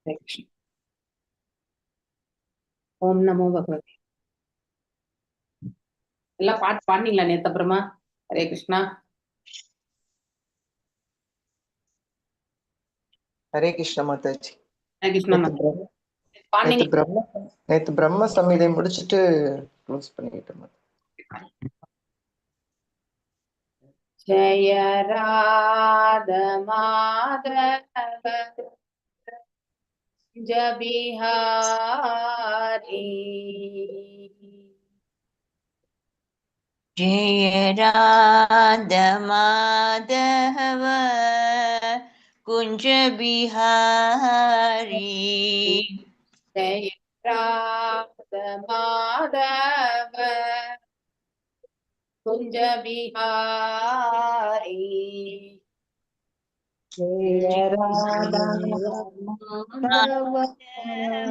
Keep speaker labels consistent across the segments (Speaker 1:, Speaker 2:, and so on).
Speaker 1: ಹರೇ ಕೃಷ್ಣ. ಓಂ ನಮೋ ಭಗವತೆ. எல்லாம் பாட்டு பாடினீங்களா நேத்து அப்புறமா? ஹரே கிருஷ்ணா.
Speaker 2: ஹரே கிருஷ்ண மாதாஜி.
Speaker 1: ஹரே கிருஷ்ணா.
Speaker 2: நேத்து பிரம்ம நேத்து
Speaker 1: பாடினீங்களா?
Speaker 2: பிரம்ம நேத்து பிரம்ம சம்ஹிதை முடிச்சிட்டு க்ளோஸ் பண்ணிக்கிட்டோம்.
Speaker 1: ஜெய ராத மாதவ குஞ்ச பிஹாரி.
Speaker 3: जय राधा माधव कुञ्ज बिहारी।
Speaker 1: ஜெய ராத மாதவ குஞ்ச பிஹாரி.
Speaker 4: ஜெய ராதா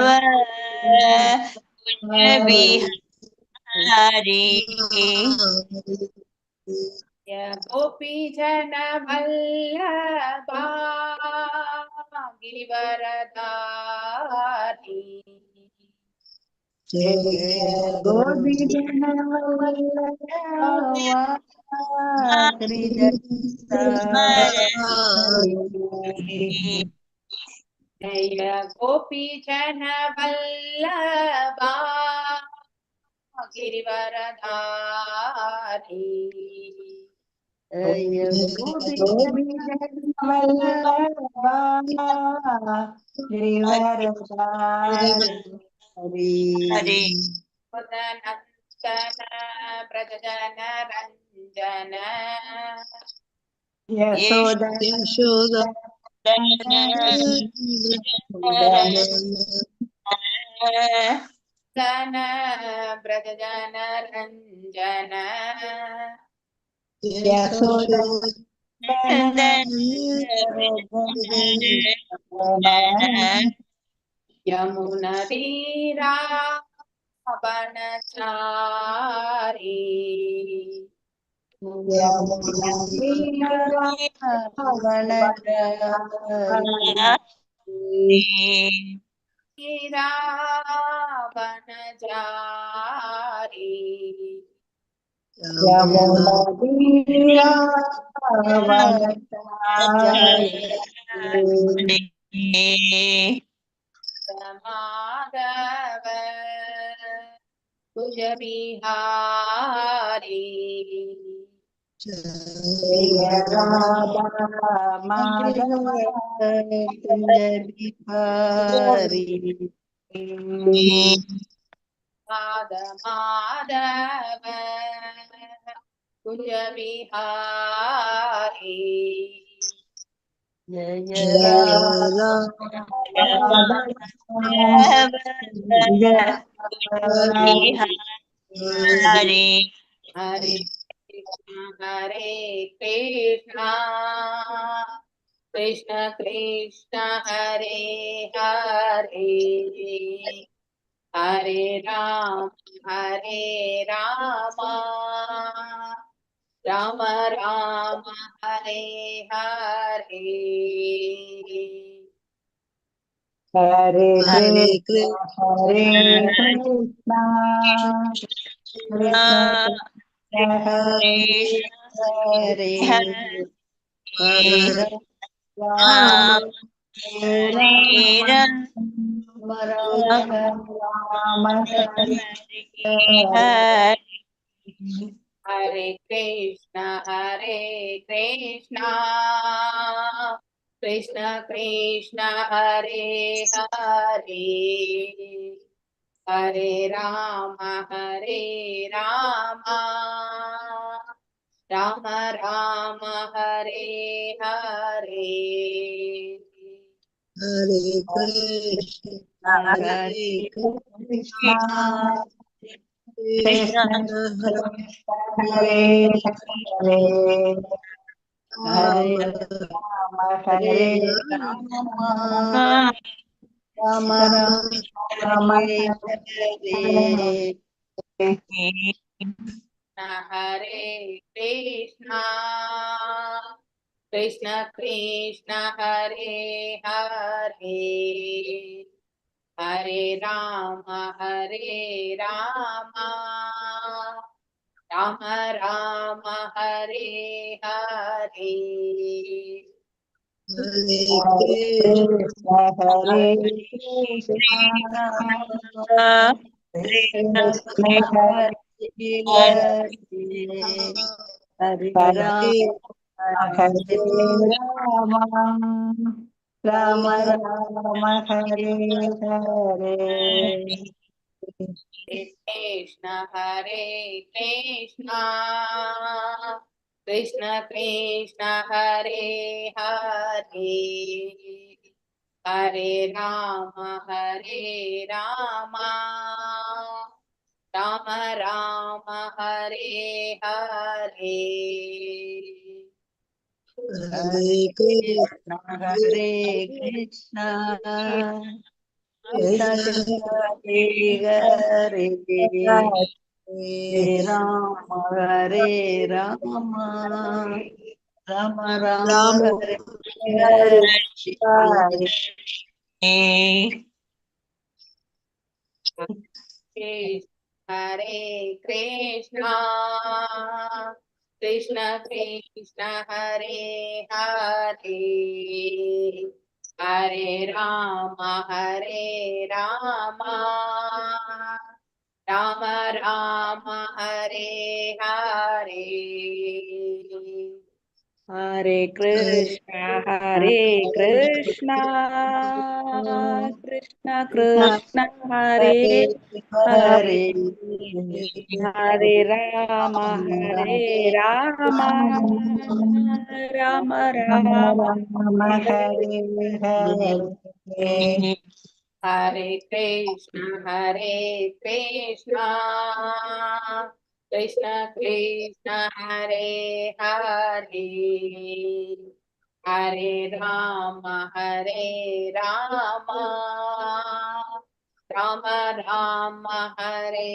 Speaker 4: மாதவ
Speaker 3: कुञ्ज बिहारी।
Speaker 1: ஜய கோபி ஜன வல்லபா கிரிவரதாரி.
Speaker 4: ஜெய கோபி ஜன வல்லபா கிரிவரதாரி.
Speaker 1: ஜெய கோபி ஜன வல்லபா கிரிவரதாரி.
Speaker 4: ஜெய கோபி ஜன வல்லபா கிரிவரதாரி.
Speaker 3: हरे
Speaker 1: நந்தன பிரஜ ஜன ரஞ்சன.
Speaker 4: யசோத
Speaker 5: யசோத
Speaker 1: நந்தன பிரஜ ஜன ரஞ்சன.
Speaker 4: யசோத
Speaker 1: யமுன தீரா வனச்சாரி. தீரா வனஜாரி. மாதவ குஞ்ச பிஹாரி.
Speaker 4: ஜெய ராதா மாதவ
Speaker 5: குஞ்ச பிஹாரி.
Speaker 1: மாத மாதவ குஞ்ச பிஹாரி.
Speaker 5: ஜெய ராதா
Speaker 3: हरे
Speaker 1: Hare Krishna Hare Krishna Krishna Krishna Hare Hare, Hare Ram Hare Rama Rama Rama Hare Hare.
Speaker 4: Hare
Speaker 5: Hare
Speaker 4: Krishna Hare Krishna Krishna Krishna Hare
Speaker 5: Hare
Speaker 4: Hare Rama
Speaker 3: Hare
Speaker 4: Rama
Speaker 3: Rama
Speaker 4: Rama Hare
Speaker 3: Hare.
Speaker 1: Hare Krishna Hare Krishna Krishna Krishna Hare Hare, Hare Rama Hare Rama Rama Rama Hare Hare.
Speaker 5: Hare Krishna Hare
Speaker 4: Krishna
Speaker 5: Krishna
Speaker 4: Krishna Hare Hare, Hare Rama Hare
Speaker 5: Rama Rama
Speaker 4: Rama
Speaker 5: Hare Hare.
Speaker 1: Hare Krishna Krishna Krishna Hare Hare, Hare Rama Hare Rama, Rama Rama Hare Hare.
Speaker 5: Hare
Speaker 4: Krishna Hare Krishna Krishna Hare Hare
Speaker 5: Hare
Speaker 4: Rama Hare Rama Rama Rama Hare Hare.
Speaker 1: Krishna Hare Krishna, Krishna Krishna Hare Hare, Hare Rama Hare Rama, Rama Rama Hare Hare.
Speaker 5: Hare Krishna Hare Krishna Krishna Krishna Hare Hare Hare Rama Hare Rama Rama Rama Hare Hare.
Speaker 1: Hare Krishna, Krishna Krishna Hare Hare, Hare Rama Hare Rama, Rama Rama Hare Hare.
Speaker 6: Hare Krishna Hare Krishna Krishna Krishna Hare Hare, Hare Rama Hare Rama Rama Rama
Speaker 4: Rama Hare Hare.
Speaker 1: Hare Krishna Hare Krishna, Krishna Krishna Hare Hare, Hare Rama Hare Rama, Rama Rama Hare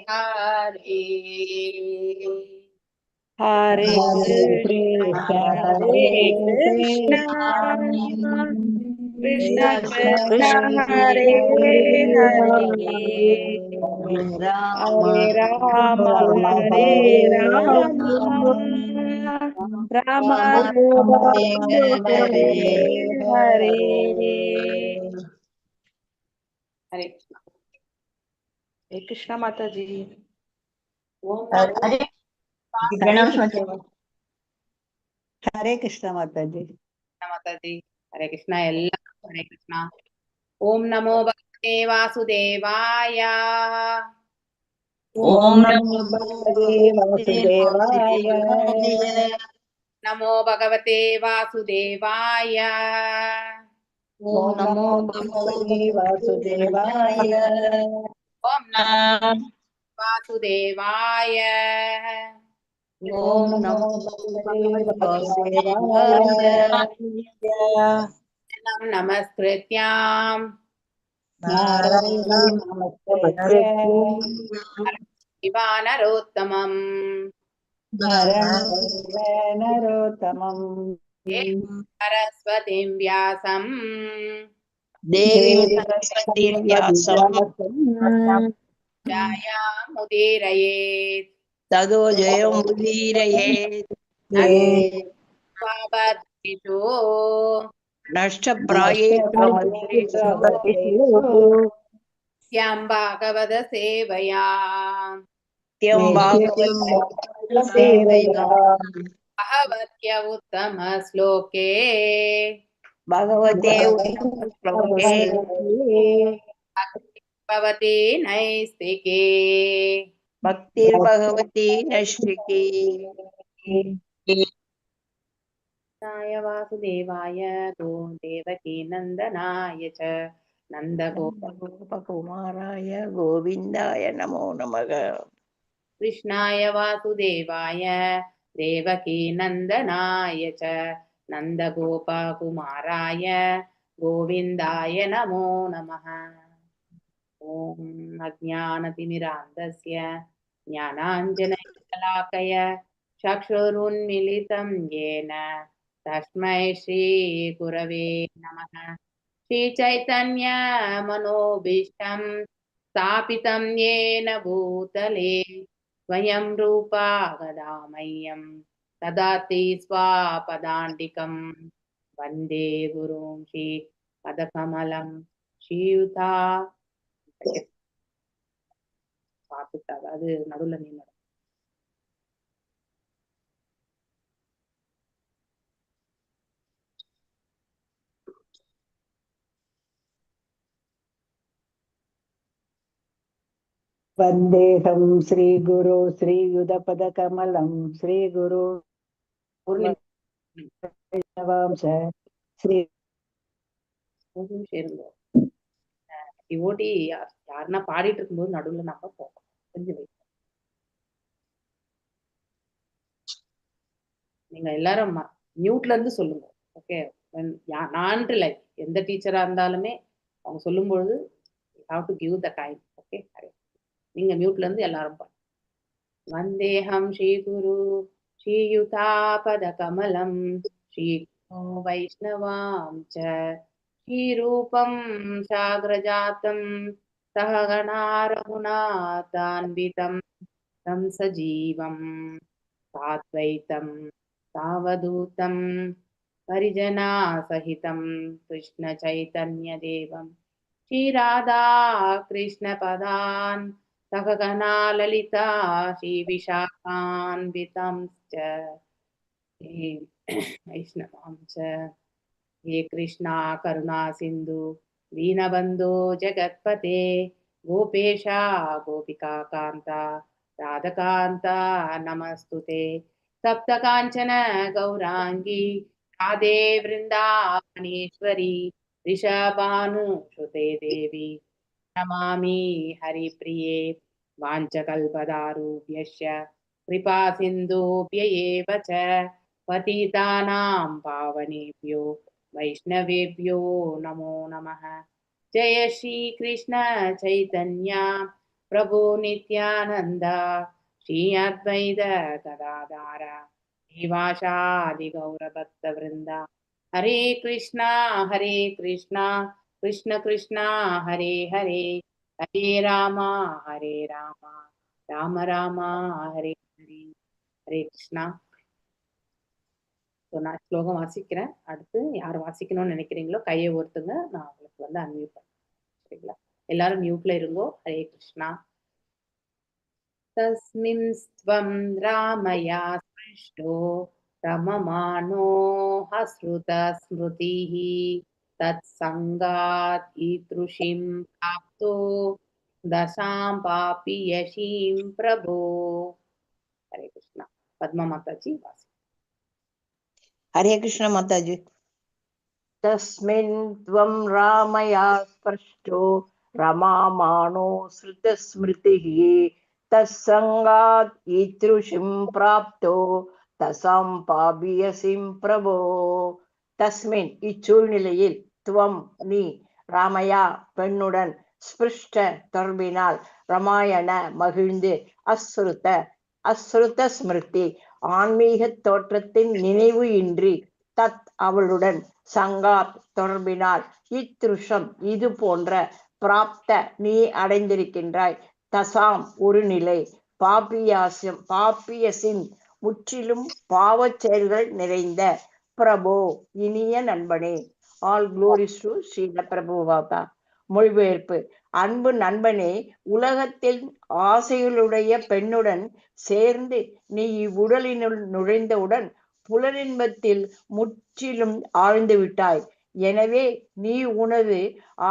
Speaker 1: Hare.
Speaker 6: Hare
Speaker 4: Hare
Speaker 6: Krishna
Speaker 4: Krishna
Speaker 6: Hare
Speaker 4: Hare
Speaker 6: Krishna
Speaker 4: Krishna
Speaker 6: Krishna Krishna Hare Hare, Hare Rama Hare Rama Rama Rama Hare Hare.
Speaker 1: Hare Krishna.
Speaker 6: Hare Krishna Mataji.
Speaker 1: Om Namo
Speaker 3: Pranam.
Speaker 4: Hare Krishna Mataji.
Speaker 1: Mataji. Hare Krishna ಎಲ್ಲ ಹರೇ ಕೃಷ್ಣ. ಓಂ ನಮೋ ಭಗವತೆ ವಾಸುದೇವಾಯ.
Speaker 3: ಓಂ
Speaker 4: ನಮೋ ಭಗವತೆ ವಾಸುದೇವಾಯ.
Speaker 1: ನಮೋ ಭಗವತೆ ವಾಸುದೇವಾಯ.
Speaker 4: ಓಂ ನಮೋ ಭಗವತೆ ವಾಸುದೇವಾಯ.
Speaker 1: ಓಂ ನಮೋ ವಾಸುದೇವಾಯ.
Speaker 4: ಓಂ ನಮೋ ಭಗವತೆ ವಾಸುದೇವಾಯ.
Speaker 1: ನಂ ನಮಸ್ಕೃತ್ಯಾಂ
Speaker 4: ನಾರಾಯಣಂ ನಮಸ್ಕೃತ್ಯ
Speaker 1: ಶಿವಾ ನರೋತ್ತಮಂ
Speaker 4: ನರಂ ನರೋತ್ತಮಂ
Speaker 1: ಸರಸ್ವತಿಂ ವ್ಯಾಸಂ
Speaker 3: ದೇವಿ ಸರಸ್ವತಿ ವ್ಯಾಸಂ
Speaker 1: ಛಾಯಾಮುದೀರಯೇತ್
Speaker 3: ತದೋ ಜಯಂ ಉದೀರಯೇತ್.
Speaker 1: ಸ್ವಾಭದ್ರಿಷು
Speaker 3: ನಷ್ಟಪ್ರಾಯೇಷು
Speaker 1: ಸ್ಯಾಂ ಭಾಗವತ ಸೇವಯಾ
Speaker 3: ನಿತ್ಯಂ ಭಾಗವತ
Speaker 4: ಸೇವಯಾ
Speaker 1: ಭಗವತ್ಯ ಉತ್ತಮ ಶ್ಲೋಕೆ
Speaker 3: ಭಗವತೆ ಉತ್ತಮ ಶ್ಲೋಕೆ
Speaker 1: ಭವತಿ ನೈಸ್ತಿಕೇ.
Speaker 3: ಭಕ್ತಿರ್ಭಗವತಿ ನೈಷ್ಟಿಕಿ.
Speaker 1: ಕೃಷ್ಣಾಯ ವಾಸುದೇವಾಯ ಗೋ ದೇವಕೀ ನಂದನಾಯ ಚ ನಂದಗೋಪ
Speaker 3: ಗೋಪಕುಮಾರಾಯ ಗೋವಿಂದಾಯ ನಮೋ ನಮಃ.
Speaker 1: ಕೃಷ್ಣಾಯ ವಾಸುದೇವಾಯ ದೇವಕೀ ನಂದನಾಯ ಚ ನಂದಗೋಪಕುಮಾರಾಯ ಗೋವಿಂದಾಯ ನಮೋ ನಮಃ. ಓಂ ಅಜ್ಞಾನತಿಮಿರಾಂಧಸ್ಯ ಜ್ಞಾನಾಂಜನಶಲಾಕಯ ಚಕ್ಷುರುನ್ಮಿಲಿತಂ ಯೇನ तस्मै श्रीगुरवे नमः। श्रीचैतन्य मनोभीष्टं स्थापितं येन भूतले स्वयं रूपा गदामह्यं ददाति स्वापदाण्डिकं। वन्दे गुरुं श्रीपदकमलं श्रीयुता பார்த்துட்டா அது நடுவுல நின்று.
Speaker 5: वन्देऽहं श्रीगुरो श्रीयुतपदकमलं श्रीगुरो
Speaker 1: ஒரு நிமிஷம்
Speaker 5: वैष्णवांश श्री
Speaker 1: ஒரு நிமிஷம் இருங்க. டிவோட்டி யாருன்னா பாடிட்டு இருக்கும்போது நடுவுல நம்ம போகணும். கொஞ்சம் wait. நீங்க எல்லாரும் மியூட்ல இருந்து சொல்லுங்க. ஓகே, நான் இல்லை, எந்த டீச்சரா இருந்தாலுமே அவங்க சொல்லும்பொழுது have to give the time. Okay, நீங்க மியூட்ல இருந்து எல்லாரும் பாடுங்க. வந்தேஹம் ஸ்ரீ குரு ஸ்ரீயுதாபத கமலம் ஸ்ரீ வைஷ்ணவாம் ச ஸ்ரீரூபம் சாகரஜாத்தம் சககணா ரகுநாதான்விதம் தம் சஜீவம் சாத்வைத்தம் சாவதூதம் பரிஜனா சகிதம் கிருஷ்ண சைதன்ய தேவம் ஸ்ரீ ராதா கிருஷ்ண பதான் சககணா லலிதா ஸ்ரீ விஷாகான்விதம் ச ஸ்ரீ வைஷ்ணவாம் ச. हे कृष्णा करुणा सिन्धु दीनबन्धो जगत्पते गोपेशा गोपिका कान्ता राधकान्ता नमस्तुते। सप्तकाञ्चन गौराङ्गी राधे वृन्दावनेश्वरी ऋषभानुसुते देवी नमामि हरिप्रिये। वाञ्छकल्पदारुभ्यश्च कृपा सिन्धुभ्य एव च पतितानां पावनेभ्यो वैष्णवेभ्यो नमो नमः। जय श्री कृष्ण चैतन्य प्रभु नित्यानंद श्री अद्वैत गदाधार श्रीवासादि गौरभक्तवृंद। हरे कृष्णा हरे कृष्णा कृष्ण कृष्णा हरे हरे हरे रामा हरे रामा राम रामा हरे हरे। ஹரே கிருஷ்ணா. ஸோ நான் ஸ்லோகம் வாசிக்கிறேன். அடுத்து யார் வாசிக்கணும்னு நினைக்கிறீங்களோ கையை ஒருத்துங்க, நான் உங்களுக்கு வந்து அன்மியூட் பண்ணுறேன். சரிங்களா? எல்லாரும் மியூட்ல இருங்கோ. ஹரே கிருஷ்ணா. தஸ்மின் ஸ்த்வம் ராமயா ஸ்பிருஷ்டோ ரமமானோ ஹஸ்ருத ஸ்மிருதிஹ தத் சங்காத் ஈத்ருஷிம் பிராப்தோ தசாம் பாபியசீம் பிரபோ. ஹரே கிருஷ்ணா. பத்மா மாதாஜி வாசி.
Speaker 3: हरे कृष्ण माताजी. तस्मिन् त्वं रामया स्पृष्टो रमामाणो श्रुतस्मृतिः तत्सङ्गात् ईदृशीं प्राप्तो தசாம் பாபியசிம் பிரபோ. தஸ்மின் இச்சூழ்நிலையில், துவம் நீ, ராமையா பெண்ணுடன், ஸ்பிருஷ்ட தொடர்பினால், ரமாயண மகிழ்ந்து, அஸ்ருத அஸ்ருத ஸ்மிருதி ஆன்மீக தோற்றத்தின் நினைவு இன்றி, தத் அவளுடன், சங்காத் தொடர்பினால், இத்ருஷம் இது போன்ற, பிராப்த நீ அடைந்திருக்கின்றாய், தசாம் ஒரு நிலை, பாபியாசிம் பாப்பியசின் முற்றிலும் பாவச் செயல்கள் நிறைந்த, பிரபோ இனிய நண்பனே. All glories to Srila Prabhupada. மொழிபெயர்ப்பு: அன்பு நண்பனே, உலகத்தில் ஆசைகளுடைய பெண்ணுடன் சேர்ந்து நீ இவ்வுடலினுள் நுழைந்தவுடன் புலனின்பத்தில் முற்றிலும் ஆழ்ந்து விட்டாய். எனவே நீ உனது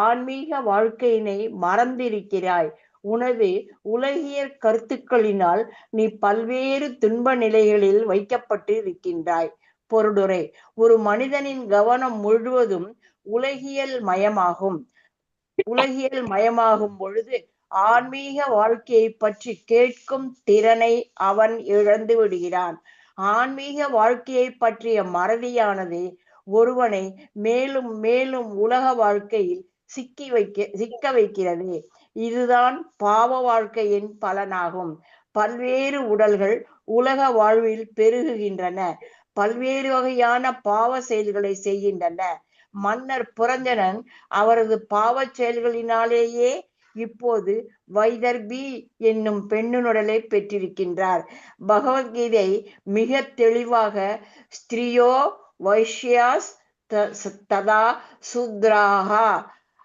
Speaker 3: ஆன்மீக வாழ்க்கையினை மறந்திருக்கிறாய். உனது உலகியற் கருத்துக்களினால் நீ பல்வேறு துன்ப நிலைகளில் வைக்கப்பட்டு இருக்கின்றாய். பொருளுரை: ஒரு மனிதனின் கவனம் முழுவதும் உலகியல் மயமாகும். உலகியல் மயமாகும் பொழுது ஆன்மீக வாழ்க்கையை பற்றி கேட்கும் திறனை அவன் இழந்து விடுகிறான். ஆன்மீக வாழ்க்கையை பற்றிய மறதியானது ஒருவனை மேலும் மேலும் உலக வாழ்க்கையில் சிக்க வைக்கிறது. இதுதான் பாவ வாழ்க்கையின் பலனாகும். பல்வேறு உடல்கள் உலக வாழ்வில் பெருகுகின்றன. பல்வேறு வகையான பாவ செயல்களை செய்கின்றன. மன்னர் புரஞ்சனன் அவரது பாவச் செயல்களினாலேயே இப்போது வைதர்பி என்னும் பெண்ணுடலை பெற்றிருக்கின்றார். பகவத்கீதை மிக தெளிவாக ஸ்திரியோ வைஷ்யாஸ் ததா சுத்ராஹா,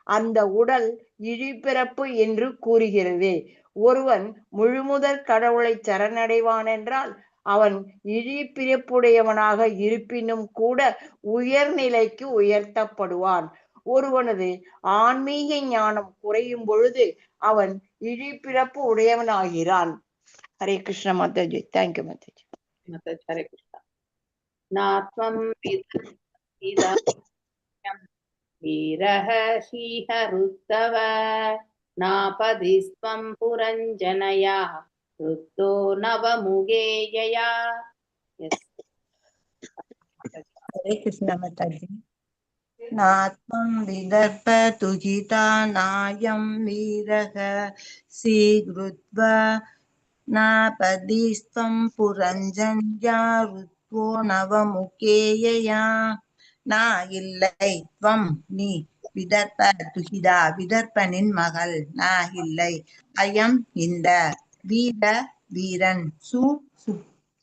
Speaker 3: அந்த உடல் இழிபிறப்பு என்று கூறுகிறது. ஒருவன் முழுமுதற் கடவுளை சரணடைவான் என்றால் அவன் இழிபிறப்புடையவனாக இருப்பினும் கூட உயர்நிலைக்கு உயர்த்தப்படுவான். ஒருவனது ஆன்மீக ஞானம் குறையும் பொழுது அவன் இழிபிறப்பு உடையவனாகிறான். Hare Krishna Mataji. Thank you Mataji.
Speaker 1: Mataji Hare Krishna. நாத்வம் வீரஹ ஸ்ரீஹருத்தவ நாபதிஸ்வம் புரஞ்சனயா ருத்தோ நவமுகேயயா. எஸ்.
Speaker 4: ஹரே கிருஷ்ண மாதாஜி. நாத்மம் விதர்ப்ப துகிதா நாயம் வீரக சீக்ருத்வ நாபதிஸ்த்வம் புரஞ்சன்யா ருத்வோ நவமுகேயயா. நா இல்லை, துவம் நீ, விதர்ப்ப துகிதா விதர்ப்பனின் மகள், நா இல்லை, அயம் இந்த, வீர வீரன், சு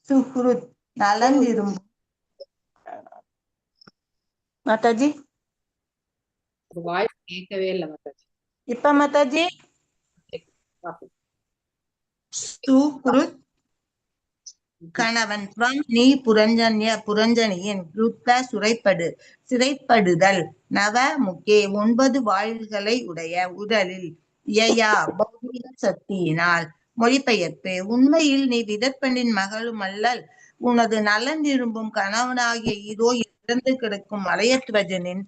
Speaker 4: சுஹ்ருத் நலன் விரும்பும். மாதாஜி
Speaker 1: வாய்ஸ் கேட்கவே இல்லை மாதாஜி.
Speaker 4: இப்ப மாதாஜி சுஹ்ருத் கணவன், துவம் நீ, புரஞ்சன்ய புரஞ்சனியின், ருத்த சுரைப்படு சிறைப்படுதல், நவ முகே 9 வாயில்களை உடைய உடலில், யயா பௌதிக சக்தியினால். மொழிபெயர்ப்பு: உண்மையில் நீ விதர்ப்பனின் மகளும் அல்லல், உனது நலன் விரும்பும் கணவனாகிய இதோ இறந்து கிடக்கும் மலையத்வஜனின்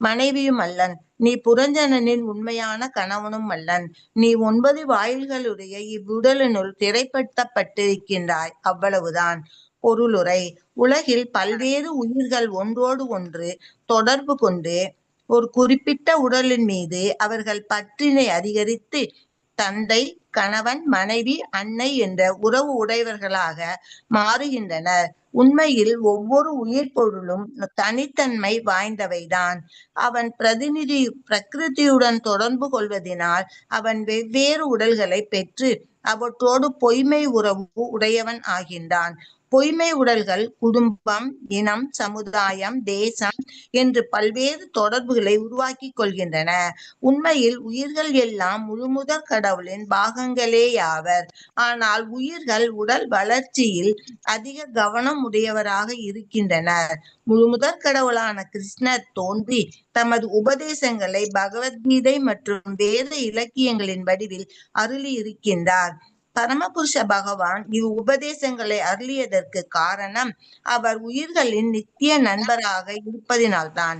Speaker 4: மனைவியும் அல்லன், நீ புரஞ்சனனின் உண்மையான கணவனும் அல்லன், நீ 9 வாயில்களுடைய இவ்வுடலினுள் திரைப்படுத்தப்பட்டிருக்கின்றாய், அவ்வளவுதான். பொருளுரை: உலகில் பல்வேறு உயிர்கள் ஒன்றோடு ஒன்று தொடர்பு கொண்டு ஒரு குறிப்பிட்ட உடலின் மீது அவர்கள் பற்றினை அதிகரித்து தந்தை, கணவன், மனைவி, அன்னை என்ற உறவு உடையவர்களாக மாறுகின்றனர். உண்மையில் ஒவ்வொரு உயிர் பொருளும் தனித்தன்மை வாய்ந்தவைதான். அவன் பிரதிநிதி பிரகிருதியுடன் தொடர்பு கொள்வதனால் அவன் வெவ்வேறு உடல்களை பெற்று அவற்றோடு பொய்மை உறவு உடையவன் ஆகின்றான். பொய்மை உடல்கள் குடும்பம், இனம், சமுதாயம், தேசம் என்று பல்வேறு தொடர்புகளை உருவாக்கி கொள்கின்றன. உண்மையில் உயிர்கள் எல்லாம் முழுமுதற் கடவுளின் பாகங்களேயாவர். ஆனால் உயிர்கள் உடல் வளர்ச்சியில் அதிக கவனம் உடையவராக இருக்கின்றனர். முழுமுதற் கடவுளான கிருஷ்ணர் தோன்றி தமது உபதேசங்களை பகவத்கீதை மற்றும் வேத இலக்கியங்களின் வடிவில் அருளி இருக்கின்றார். பரமபுருஷ பகவான் இவ் உபதேசங்களை அருளியதற்கு காரணம் அவர் உயிர்களின் நித்திய நண்பராக இருப்பதினால்தான்.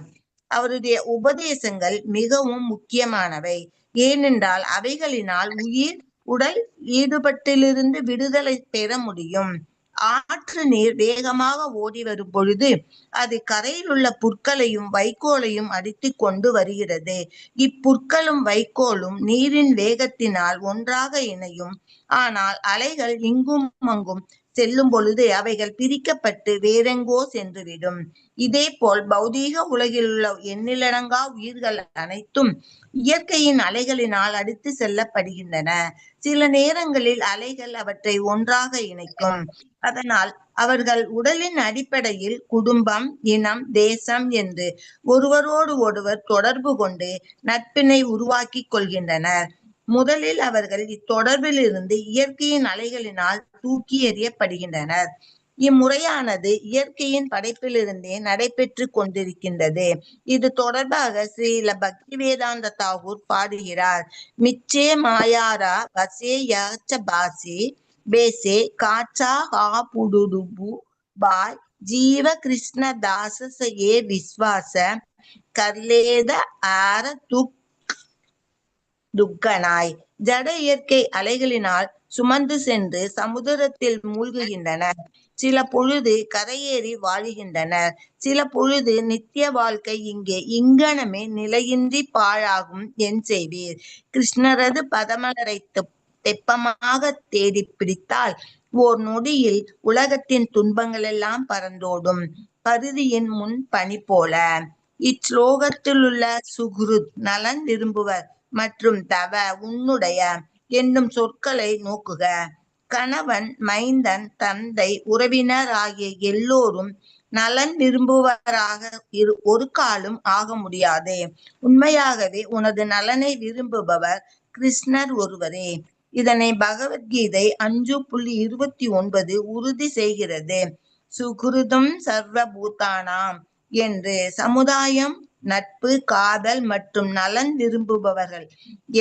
Speaker 4: அவருடைய உபதேசங்கள் மிகவும் முக்கியமானவை. ஏனென்றால் அவைகளினால் உயிர் உடல் ஈடுபட்டிலிருந்து விடுதலை பெற முடியும். ஆற்று நீர் வேகமாக ஓடி வரும் பொழுது அது கரையில் உள்ள புற்களையும் வைக்கோலையும் அடித்து கொண்டு வருகிறது. இப்புற்களும் வைக்கோலும் நீரின் வேகத்தினால் ஒன்றாக இணையும். ஆனால் அலைகள் இங்கும் அங்கும் செல்லும் பொழுது அவைகள் பிரிக்கப்பட்டு வேறெங்கோ சென்றுவிடும். இதே போல் பௌதீக உலகில் உள்ள எண்ணிலடங்கா உயிர்கள் அனைத்தும் இயற்கையின் அலைகளினால் அடித்து செல்லப்படுகின்றன. சில நேரங்களில் அலைகள் அவற்றை ஒன்றாக இணைக்கும். அதனால் அவர்கள் உடலின் அடிப்படையில் குடும்பம், இனம், தேசம் என்று ஒருவரோடு ஒருவர் தொடர்பு கொண்டு நட்பினை உருவாக்கி கொள்கின்றனர். முதலில் அவர்கள் இத்தொடர்பில் இருந்து இயற்கையின் அலைகளினால் தூக்கி எறியப்படுகின்றனர். இம்முறையானது இயற்கையின் படைப்பிலிருந்தே நடைபெற்று கொண்டிருக்கின்றது. இது தொடர்பாக ஸ்ரீல பக்திவேதாந்த தாகூர் பாடுகிறார். மிச்சே மாயாரா வசே யாச்ச பாசே பேசே காச்சா ஹா புடுடுபு பாய் ஜீவ கிருஷ்ண தாச ஏ விஸ்வாச கர்லேத ஆர துக் துக்கனாய். ஜட இயற்கை அலைகளினால் சுமந்து சென்று சமுதிரத்தில் மூழ்குகின்றனர். சில பொழுது கரையேறி வாழுகின்றனர். சில பொழுது நித்திய வாழ்க்கை இங்கே இங்கனமே நிலையின்றி பாழாகும் என் செய்வீர். கிருஷ்ணரது பதமலரை தெப்பமாக தேடி பிடித்தால் ஓர் நொடியில் உலகத்தின் துன்பங்களெல்லாம் பறந்தோடும் பருதியின் முன் பனி போல. இச்லோகத்திலுள்ள சுக்ருத் நலன் விரும்புவர் மற்றும் தவ உன்னுடைய என்னும் சொற்களை நோக்குக. கணவன், மைந்தன், தந்தை, உறவினர் ஆகிய எல்லோரும் நலன் விரும்புவராக ஒரு காலும் ஆக முடியாது. உண்மையாகவே உனது நலனை விரும்புபவர் கிருஷ்ணர் ஒருவரே. இதனை பகவத்கீதை 5.29 உறுதி செய்கிறது. சுகிருதம் சர்வ பூதானாம் என்று சமுதாயம், நட்பு, காதல் மற்றும் நலன் விரும்புபவர்கள்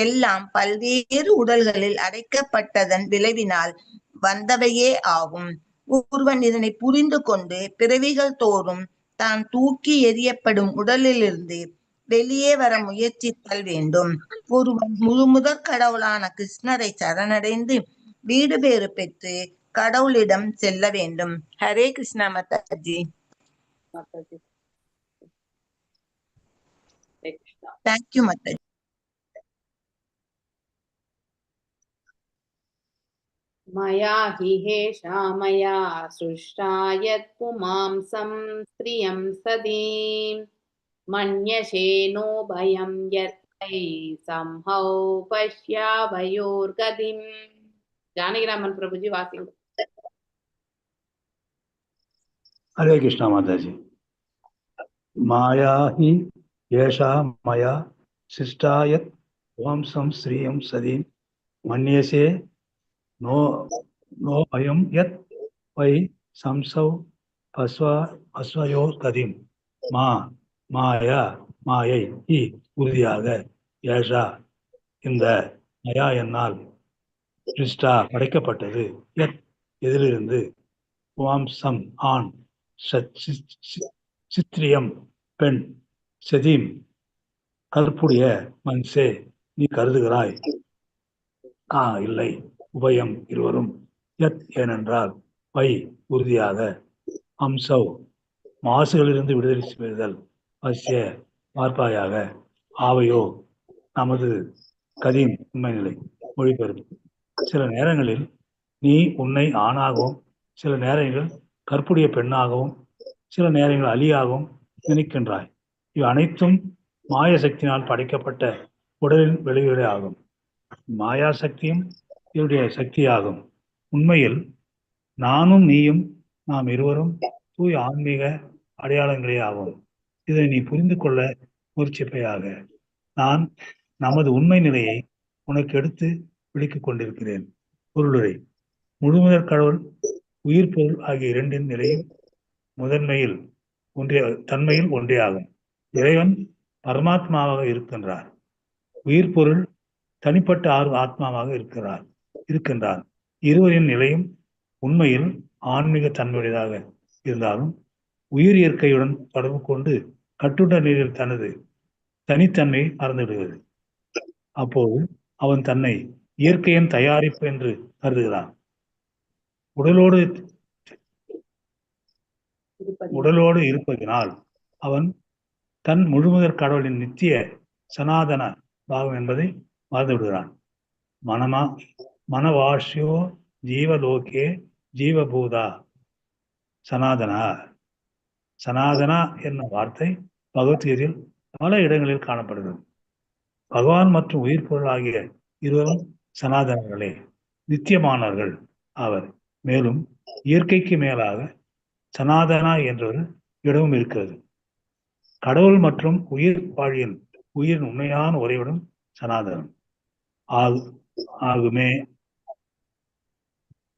Speaker 4: எல்லாம் பல்வேறு உடல்களில் அடைக்கப்பட்டதன் விளைவினால் வந்தவையே ஆகும். ஒருவன் இதனை புரிந்து கொண்டு பிறவிகள் தோறும் தான் தூக்கி எறியப்படும் உடலிலிருந்து வெளியே வர முயற்சித்தல் வேண்டும். ஒருவன் முழுமுதற் கடவுளான கிருஷ்ணரை சரணடைந்து வீடு பேறு பெற்று கடவுளிடம் செல்ல வேண்டும். Hare Krishna Mataji.
Speaker 1: Mataji. Hare Krishna.
Speaker 4: Thank you Mataji.
Speaker 1: मया हि हेषा मया सृष्टा यत् पुमांसं स्त्रियं सदीं मन्यसे नो भयं यत्तै संहौ पश्यावयोर्गतिम्. ஜானகிராமன் பிரபுஜி வாசிங்க.
Speaker 7: ஹரே கிருஷ்ணா மாதாஜி. மாயா he ஏஷா மயா சிஷ்டாயத் வம்சம் ஸ்ரீயம் சதீம் மன்யசே நோ நோ அயம் யத் வை சம்சௌ பஸ்வா பஸ்வயோ கதிம். மா மாயா மாயை he உறுதியாக ஏஷா இந்த மயா என்னால் சிருஷ்டா படைக்கப்பட்டது யத் எதிலிருந்து வாம்சம் ஆண் சித்ரியம் பெண் செதீம் கற்புடைய மன்சே நீ கருதுகிறாய் ஆ இல்லை உபயம் இருவரும் யத் ஏனென்றால் வை உறுதியாக அம்சவ் மாசுகளிலிருந்து விடுதலை செய்தல் பஸ்ய பார்ப்பாயாக ஆவையோ நமது கதீம் உண்மை நிலை. மொழிபெயர்ப்பு. சில நேரங்களில் நீ உன்னை ஆணாகவும் சில நேரங்களில் கற்புடைய பெண்ணாகவும் சில நேரங்களில் அலியாகவும் நினைக்கின்றாய். இவை அனைத்தும் மாய சக்தியினால் படைக்கப்பட்ட உடலின் விளைவுகளே ஆகும். மாயா சக்தியும் இதனுடைய சக்தியாகும். உண்மையில் நானும் நீயும் நாம் இருவரும் தூய ஆன்மீக அடையாளங்களே ஆகும். இதனை நீ புரிந்து கொள்ள முயற்சிப்பையாக. நான் நமது உண்மை நிலையை உனக்கு எடுத்து விளக்கிக் கொண்டிருக்கிறேன். பொருளுரை. முழுமுதற் கடவுள் உயிர் பொருள் ஆகிய இரண்டின் நிலையும் முதன்மையில் ஒன்றே தன்மையில் ஒன்றே ஆகும். இறைவன் பரமாத்மாவாக இருக்கின்றார். உயிர் பொருள் தனிப்பட்ட ஆறு ஆத்மாவாக இருக்கின்றார். இருவரின் நிலையும் உண்மையில் ஆன்மீக தன்மையுடையதாக இருந்தாலும் உயிர் இயற்கையுடன் தொடர்பு கொண்டு கட்டுண்ட நிலையில் தனது தனித்தன்மையை மறந்து விடுகிறது. அப்போது அவன் தன்னை இயற்கையின் தயாரிப்பு என்று கருதுகிறான். உடலோடு உடலோடு இருப்பதினால் அவன் தன் முழுமுதற் கடவுளின் நித்திய சனாதன பாகம் என்பதை மறந்து விடுகிறான். மனமா மனவாஷ்யோ ஜீவலோகே ஜீவபூதா சனாதனா. சனாதனா என்னும் வார்த்தை பகவத்கீதையில் பல இடங்களில் காணப்படுகிறது. பகவான் மற்றும் உயிர் பொருள் ஆகிய இருவரும் சனாதனர்களே, நித்தியமானவர்கள் ஆவர். மேலும் இயற்கைக்கு மேலாக சனாதனா என்ற ஒரு இடமும் இருக்கிறது. கடவுள் மற்றும் உயிர் வாழியின் உயிரின் உண்மையான உறைவிடம் சனாதனம் ஆகுமே.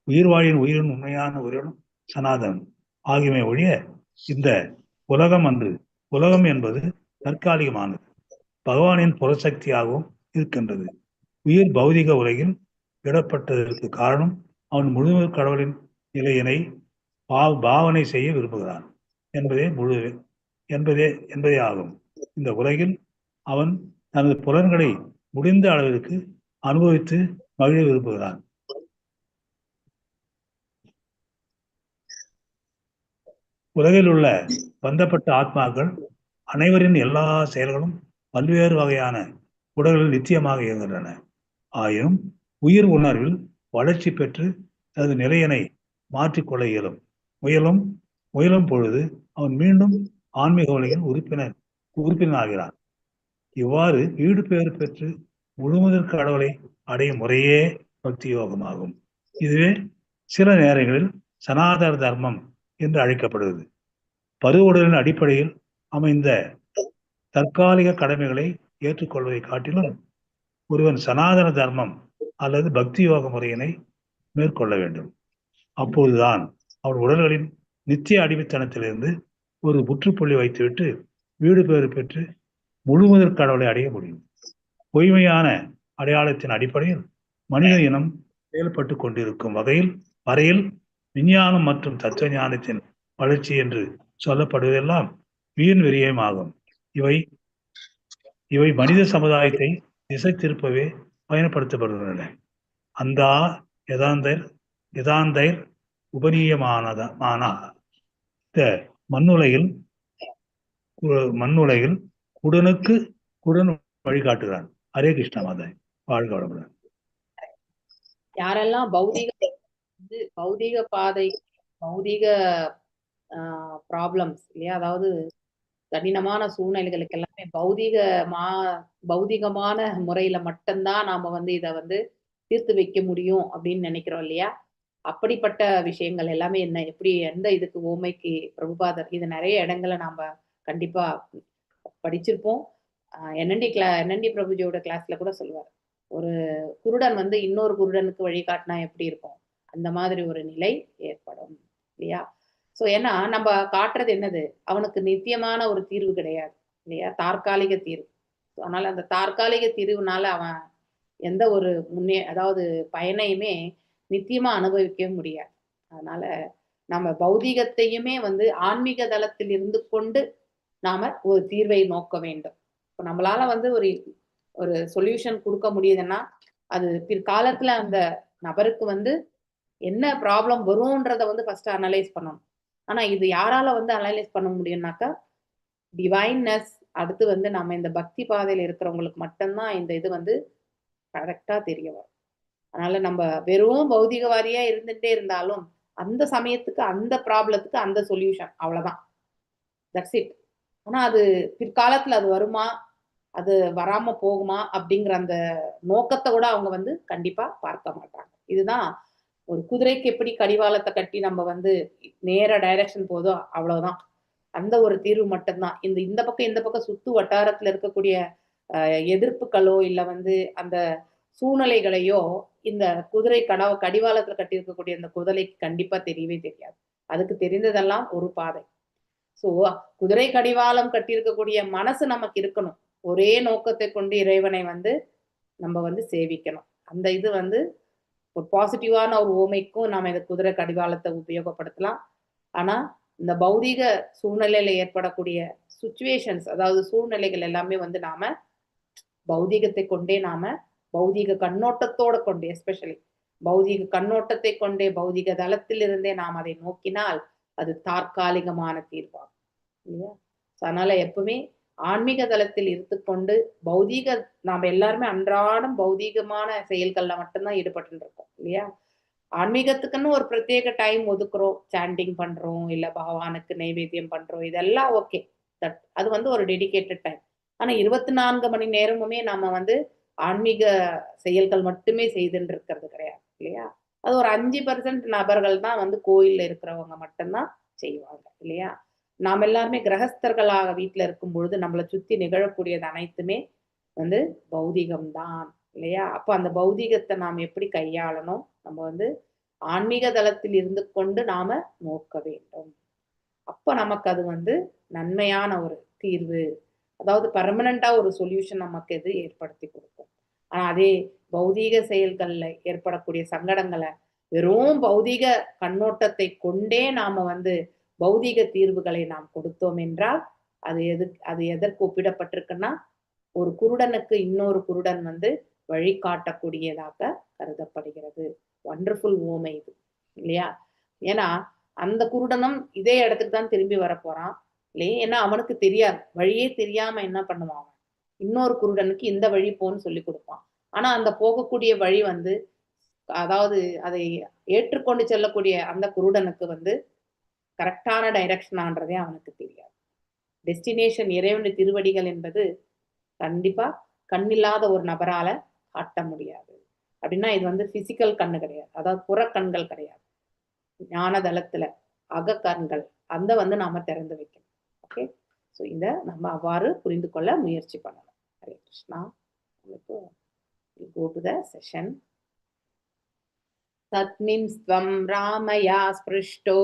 Speaker 7: உயிர் வாழியின் உயிரின் உண்மையான உறைவிடம் சனாதனம் ஆகுமே ஒழிய இந்த உலகம் அன்று. உலகம் என்பது தற்காலிகமானது, பகவானின் புறசக்தியாகவும் இருக்கின்றது. உயிர் பௌதிக உலகில் இடப்பட்டதற்கு காரணம் அவன் முழுமுதற் கடவுளின் நிலையினை பாவனை செய்ய விரும்புகிறான் என்பதே என்பதே என்பதே ஆகும். இந்த உலகில் அவன் தனது புலன்களை முடிந்த அளவிற்கு அனுபவித்து மகிழ விரும்புகிறான். உலகில் உள்ள பந்தப்பட்ட ஆத்மாக்கள் அனைவரின் எல்லா செயல்களும் பல்வேறு வகையான உடல்களில் நிச்சயமாக இயங்குகின்றன. ஆயினும் உயிர் உணர்வில் வளர்ச்சி பெற்று தனது நிலையினை மாற்றிக்கொள்ள இயலும். முயலும் முயலும் பொழுது அவன் மீண்டும் ஆன்மீக உலகின் உறுப்பினராகிறான். இவ்வாறு வீடு பேறு பெற்று முழுமுதற் கடவுளை அடையும் முறையே பக்தி யோகமாகும். இதுவே சில நேரங்களில் சனாதன தர்மம் என்று அழைக்கப்படுகிறது. பருவ உடலின் அடிப்படையில் அமைந்த தற்காலிக கடமைகளை ஏற்றுக்கொள்வதை காட்டிலும் ஒருவன் சனாதன தர்மம் அல்லது பக்தி யோக முறையினை மேற்கொள்ள வேண்டும். அப்போதுதான் அவன் உடல்களின் நித்திய அடிமைத்தனத்திலிருந்து ஒரு முற்றுப்புள்ளி வைத்துவிட்டு வீடு பேறு பெற்று முழுமுதற் கடவுளை அடைய முடியும். பொய்மையான அடையாளத்தின் அடிப்படையில் மனித இனம் செயல்பட்டு கொண்டிருக்கும் வரையில் விஞ்ஞானம் மற்றும் தத்துவ ஞானத்தின் வளர்ச்சி என்று சொல்லப்படுவதெல்லாம் வீண் விரயமாகும். இவை இவை மனித சமுதாயத்தை திசை திருப்பவே பயன்படுத்தப்படுகின்றன. அந்தா யதாந்தர் யதாந்தைர் உபநீயமானதமானா இந்த மண்ணுலகில் மண்ணுலகில் குடனுக்கு குடன் வழிகாட்டுகிறான். ஹரே கிருஷ்ணா மாதா, வாழ்க வளமுடன்.
Speaker 1: யாரெல்லாம் பௌதீக வந்து பௌதீக பாதை, பௌதீக ப்ராப்ளம்ஸ் இல்லையா, அதாவது கடினமான சூழ்நிலைகளுக்கு எல்லாமே பௌதிகமான முறையில மட்டும்தான் நாம வந்து இதை வந்து தீர்த்து வைக்க முடியும் அப்படின்னு நினைக்கிறோம் இல்லையா? அப்படிப்பட்ட விஷயங்கள் எல்லாமே என்ன, எப்படி, எந்த இதுக்கு ஓமைக்கு பிரபுபாதர் இது நிறைய இடங்களை நாம கண்டிப்பா படிச்சிருப்போம். என்என்டி பிரபுஜியோட கிளாஸ்ல கூட சொல்லுவார், ஒரு குருடன் வந்து இன்னொரு குருடனுக்கு வழிகாட்டினா எப்படி இருக்கும், அந்த மாதிரி ஒரு நிலை ஏற்படும் இல்லையா? சோ ஏன்னா நம்ம காட்டுறது என்னது, அவனுக்கு நித்தியமான ஒரு தீர்வு கிடையாது இல்லையா, தற்காலிக தீர்வு. அதனால அந்த தற்காலிக தீர்வுனால அவன் எந்த ஒரு அதாவது பயனையுமே நித்தியமா அனுபவிக்கவே முடியாது. அதனால நம்ம பௌதீகத்தையுமே வந்து ஆன்மீக தளத்தில் இருந்து கொண்டு நாம ஒரு தீர்வை நோக்க வேண்டும். இப்போ நம்மளால வந்து ஒரு ஒரு சொல்யூஷன் கொடுக்க முடியுதுன்னா அது பிற்காலத்துல அந்த நபருக்கு வந்து என்ன ப்ராப்ளம் வரும்ன்றத வந்து ஃபர்ஸ்ட் அனலைஸ் பண்ணணும். ஆனா இது யாரால வந்து அனலைஸ் பண்ண முடியும்னாக்கா டிவைன்னஸ், அடுத்து வந்து நம்ம இந்த பக்தி பாதையில இருக்கிறவங்களுக்கு மட்டும்தான் இந்த இது வந்து கரெக்டா தெரிய வரும். அதனால நம்ம வெறும் பௌதிகவாதியா இருந்துட்டே இருந்தாலும் அந்த சமயத்துக்கு அந்த ப்ராப்ளத்துக்கு அந்த சொல்யூஷன் அவ்வளவுதான், that's it. ஆனா அது பிற்காலத்துல அது வருமா, அது வராம போகுமா அப்படிங்கிற அந்த நோக்கத்தை கூட அவங்க வந்து கண்டிப்பா பார்க்க மாட்டாங்க. இதுதான் ஒரு குதிரைக்கு எப்படி கடிவாளத்தை கட்டி நம்ம வந்து நேர டைரக்ஷன் போதோ அவ்வளவுதான், அந்த ஒரு தீர்வு மட்டும்தான். இந்த இந்த பக்கம் இந்த பக்கம் சுத்து வட்டாரத்துல இருக்கக்கூடிய எதிர்ப்புகளோ இல்ல வந்து அந்த சூழ்நிலைகளையோ இந்த குதிரை கடிவாளத்துல கட்டி இருக்கக்கூடிய அந்த குதிரைக்கு கண்டிப்பா தெரியவே தெரியாது. அதுக்கு தெரிந்ததெல்லாம் ஒரு பாதை. சோ குதிரை கடிவாளம் கட்டியிருக்கக்கூடிய மனசு நமக்கு இருக்கணும். ஒரே நோக்கத்தை கொண்டு இறைவனை வந்து நம்ம வந்து சேவிக்கணும். அந்த இது வந்து ஒரு பாசிட்டிவான ஒரு ஓமைக்கும் நாம இந்த குதிரை கடிவாளத்தை உபயோகப்படுத்தலாம். ஆனா இந்த பௌதீக சூழ்நிலையில ஏற்படக்கூடிய சுச்சுவேஷன்ஸ், அதாவது சூழ்நிலைகள் எல்லாமே வந்து நாம பௌதீகத்தை கொண்டே, நாம பௌதீக கண்ணோட்டத்தோட கொண்டே, எஸ்பெஷலி பௌதீக கண்ணோட்டத்தை கொண்டே பௌதீக தளத்திலிருந்தே நாம் அதை நோக்கினால் அது தற்காலிகமான தீர்வாகும் இல்லையா? அதனால எப்பவுமே ஆன்மீக தளத்தில் இருந்து கொண்டு பௌதீக, நாம எல்லாருமே அன்றாடம் பௌதீகமான செயல்கள்ல மட்டும்தான் ஈடுபட்டு இருக்கோம் இல்லையா? ஆன்மீகத்துக்குன்னு ஒரு பிரத்யேக டைம் ஒதுக்குறோம், சாண்டிங் பண்றோம், இல்ல பகவானுக்கு நைவேத்தியம் பண்றோம், இதெல்லாம் ஓகே, that அது வந்து ஒரு டெடிகேட்டட் டைம். ஆனா 24 மணி நேரமுமே நாம வந்து ஆன்மீக செயல்கள் மட்டுமே செய்துன்னு இருக்கிறது கிடையாது இல்லையா? அது ஒரு 5% நபர்கள் தான் வந்து கோயில்ல இருக்கிறவங்க மட்டும்தான் செய்வாங்க இல்லையா? நாம் எல்லாருமே கிரகஸ்தர்களாக வீட்டுல இருக்கும் பொழுது நம்மளை சுத்தி நிகழக்கூடியது அனைத்துமே வந்து பௌதிகம்தான் இல்லையா? அப்போ அந்த பௌதிகத்தை நாம் எப்படி கையாளணும், நம்ம வந்து ஆன்மீக தளத்தில் இருந்து கொண்டு நாம நோக்க வேண்டும். அப்போ நமக்கு அது வந்து நன்மையான ஒரு தீர்வு, அதாவது பர்மனண்டா ஒரு சொல்யூஷன் நமக்கு இது ஏற்படுத்தி கொடுக்கும். ஆனா அதே பௌதீக செயல்கள்ல ஏற்படக்கூடிய சங்கடங்களை வெறும் பௌதீக கண்ணோட்டத்தை கொண்டே நாம வந்து பௌதீக தீர்வுகளை நாம் கொடுத்தோம் என்றால் அது அது எதற்கு ஒப்பிடப்பட்டிருக்குன்னா ஒரு குருடனுக்கு இன்னொரு குருடன் வந்து வழிகாட்டக்கூடியதாக கருதப்படுகிறது. வண்டர்ஃபுல் ஓமை இது இல்லையா? ஏன்னா அந்த குருடனும் இதே இடத்துக்கு தான் திரும்பி வரப்போறான் இல்லையா? ஏன்னா அவனுக்கு தெரியாது, வழியே தெரியாம என்ன பண்ணுவான், அவன் இன்னொரு குருடனுக்கு இந்த வழி போன்னு சொல்லி கொடுப்பான். ஆனா அந்த போகக்கூடிய வழி வந்து அதாவது அதை ஏற்றுக்கொண்டு செல்லக்கூடிய அந்த குருடனுக்கு வந்து கரெக்டான டைரக்ஷனான்றதே அவனுக்கு தெரியாது. டெஸ்டினேஷன் இறைவனுடைய திருவடிகள் என்பது கண்டிப்பா கண்ணில்லாத ஒரு நபரால காட்ட முடியாது. அப்படின்னா இது வந்து பிசிக்கல் கண்ணு கிடையாது, அதாவது புறக்கண்கள் கிடையாது. ஞான தளத்துல அகக்கண்கள் அந்த வந்து நாம திறந்து வைக்கணும். ஓகே, ஸோ இத நம்ம அவ்வாறு புரிந்து கொள்ள முயற்சி பண்ணணும். ஹரே கிருஷ்ணா. உங்களுக்கு go to the session. தஸ்மின்ஸ்த்வம் ராமயா ஸ்பிருஷ்டோ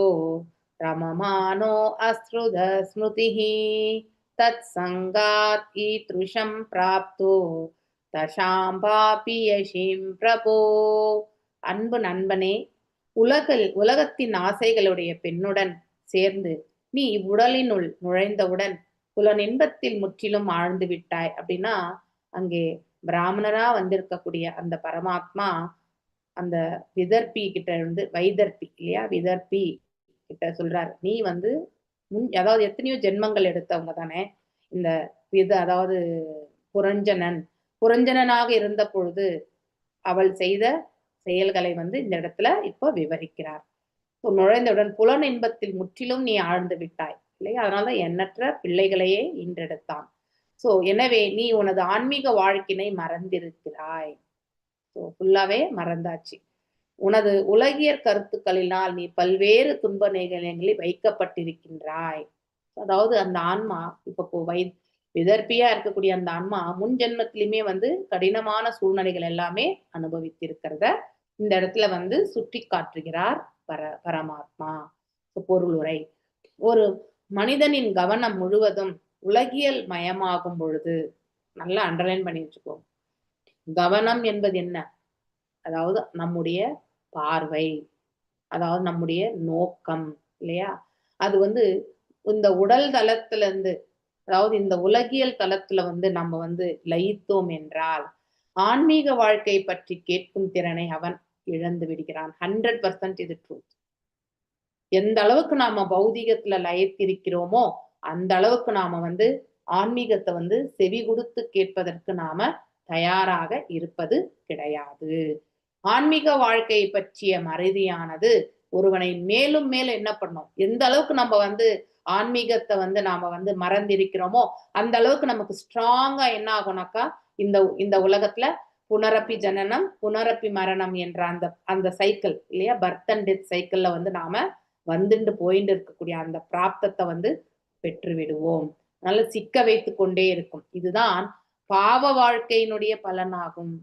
Speaker 1: ரமமானோ அஸ்ருத ஸ்மிருதிः தத்சங்காத் ஈத்ருஷம் பிராப்தோ தசாம்பாபி யஷிம் பிரபோ. அன்பு நண்பனே, உலகத்தின் ஆசைகளுடைய பெண்ணுடன் சேர்ந்து நீ இவ்வுடலினுள் நுழைந்தவுடன் புலனின்பத்தில் முற்றிலும் ஆழ்ந்து விட்டாய். அப்படின்னா அங்கே பிராமணரா வந்திருக்கக்கூடிய அந்த பரமாத்மா அந்த விதர்ப்பி கிட்ட இருந்து, வைதர்ப்பி இல்லையா, விதர்ப்பி கிட்ட சொல்றாரு, நீ வந்து முன் அதாவது எத்தனையோ ஜென்மங்கள் எடுத்தவங்க தானே இந்த அதாவது புரஞ்சனனாக இருந்த பொழுது அவள் செய்த செயல்களை வந்து இந்த இடத்துல இப்போ விவரிக்கிறார். நுழைந்தவுடன் புலன் இன்பத்தில் முற்றிலும் நீ ஆழ்ந்து விட்டாய் இல்லையா, அதனாலதான் எண்ணற்ற பிள்ளைகளையே ஈன்றெடுத்தான். சோ எனவே நீ உனது ஆன்மீக வாழ்க்கையை மறந்திருக்கிறாய். ஸோ ஃபுல்லாவே மறந்தாச்சு. உனது உலகியற் கருத்துக்களினால் நீ பல்வேறு துன்ப நிலைகளில் வைக்கப்பட்டிருக்கின்றாய். அதாவது அந்த ஆன்மா இப்ப விதர்ப்பியா இருக்கக்கூடிய அந்த ஆன்மா முன் ஜென்மத்திலுமே வந்து கடினமான சூழ்நிலைகள் எல்லாமே அனுபவித்திருக்கிறத இந்த இடத்துல வந்து சுட்டி காட்டுகிறார் பரமாத்மா. பொருளுரை: ஒரு மனிதனின் கவனம் முழுவதும் உலகியல் மயமாகும் பொழுது, நல்லா அண்டர்லைன் பண்ணி வச்சுக்கோ, கவனம் என்பது என்ன? அதாவது நம்முடைய பார்வை, அதாவது நம்முடைய நோக்கம் இல்லையா? அது வந்து இந்த உடல் தளத்துல இருந்து, அதாவது இந்த உலகியல் தளத்துல வந்து நம்ம வந்து லயித்தோம் என்றால் ஆன்மீக வாழ்க்கை பற்றி கேட்கும் திறனை அவன் இழந்து விடுகிறான். 100% இது ட்ரூத். எந்த அளவுக்கு நாம பௌதிகத்துல லயித்திருக்கிறோமோ அந்த அளவுக்கு நாம வந்து ஆன்மீகத்தை வந்து செவி கொடுத்து கேட்பதற்கு நாம தயாராக இருப்பது கிடையாது. ஆன்மீக வாழ்க்கை பற்றிய மறதியானது ஒருவனை மேலும் மேலும் என்ன பண்ணும்? எந்த அளவுக்கு நம்ம வந்து ஆன்மீகத்தை வந்து நாம வந்து மறந்திருக்கிறோமோ அந்த அளவுக்கு நமக்கு ஸ்ட்ராங்கா என்ன ஆகும்னாக்கா இந்த இந்த உலகத்துல புனரப்பி ஜனனம் புனரப்பி மரணம் என்ற அந்த அந்த சைக்கிள் இல்லையா, பர்த் அண்ட் டெத் சைக்கிள்ல வந்து நாம வந்துட்டு போயிட்டு இருக்கக்கூடிய அந்த பிராப்தத்தை வந்து பெற்று விடுவோம். அதனால சிக்க வைத்து கொண்டே இருக்கும். இதுதான் பாவ வாழ்க்கையினுடைய பலனாகும்.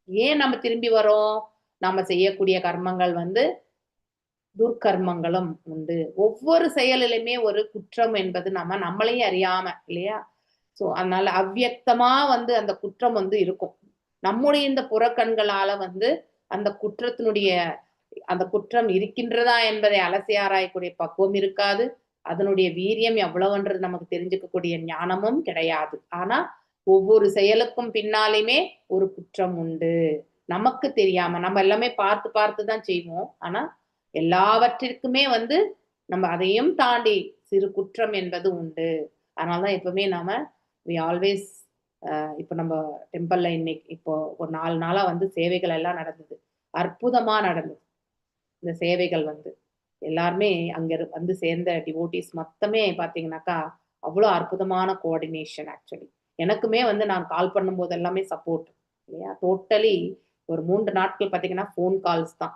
Speaker 1: ஏன் நம்ம திரும்பி வரோம்? நாம செய்யக்கூடிய கர்மங்கள் வந்து துர்க்கர்மங்களும் உண்டு. ஒவ்வொரு செயலிலுமே ஒரு குற்றம் என்பது நம்ம நம்மளையும் அறியாம இல்லையா? சோ அதனால அவ்வியக்தமா வந்து அந்த குற்றம் வந்து இருக்கும். நம்முடைய இந்த புறக்கண்களால வந்து அந்த குற்றத்தினுடைய அந்த குற்றம் இருக்கின்றதா என்பதை அலசி ஆராயக்கூடிய பக்குவம் இருக்காது. அதனுடைய வீரியம் எவ்வளவுன்றது நமக்கு தெரிஞ்சுக்கக்கூடிய ஞானமும் கிடையாது. ஆனா ஒவ்வொரு செயலுக்கும் பின்னாலுமே ஒரு குற்றம் உண்டு, நமக்கு தெரியாம. நம்ம எல்லாமே பார்த்து பார்த்து தான் செய்வோம். ஆனா எல்லாவற்றிற்குமே வந்து நம்ம அதையும் தாண்டி சிறு குற்றம் என்பது உண்டு. அதனாலதான் எப்பவுமே நாம we always, இப்ப நம்ம டெம்பிள்ல இன்னைக்கு இப்போ ஒரு 4 நாளா வந்து சேவைகள் எல்லாம் நடந்தது, அற்புதமா நடந்தது. இந்த சேவைகள் வந்து எல்லாருமே அங்க வந்து சேர்ந்த டிவோட்டிஸ் மொத்தமே பாத்தீங்கன்னாக்கா அவ்வளோ அற்புதமான கோஆர்டினேஷன். ஆக்சுவலி எனக்குமே வந்து நான் கால் பண்ணும்போது எல்லாமே சப்போர்ட் இல்லையா? டோட்டலி ஒரு 3 நாட்கள் பாத்தீங்கன்னா ஃபோன் கால்ஸ் தான்.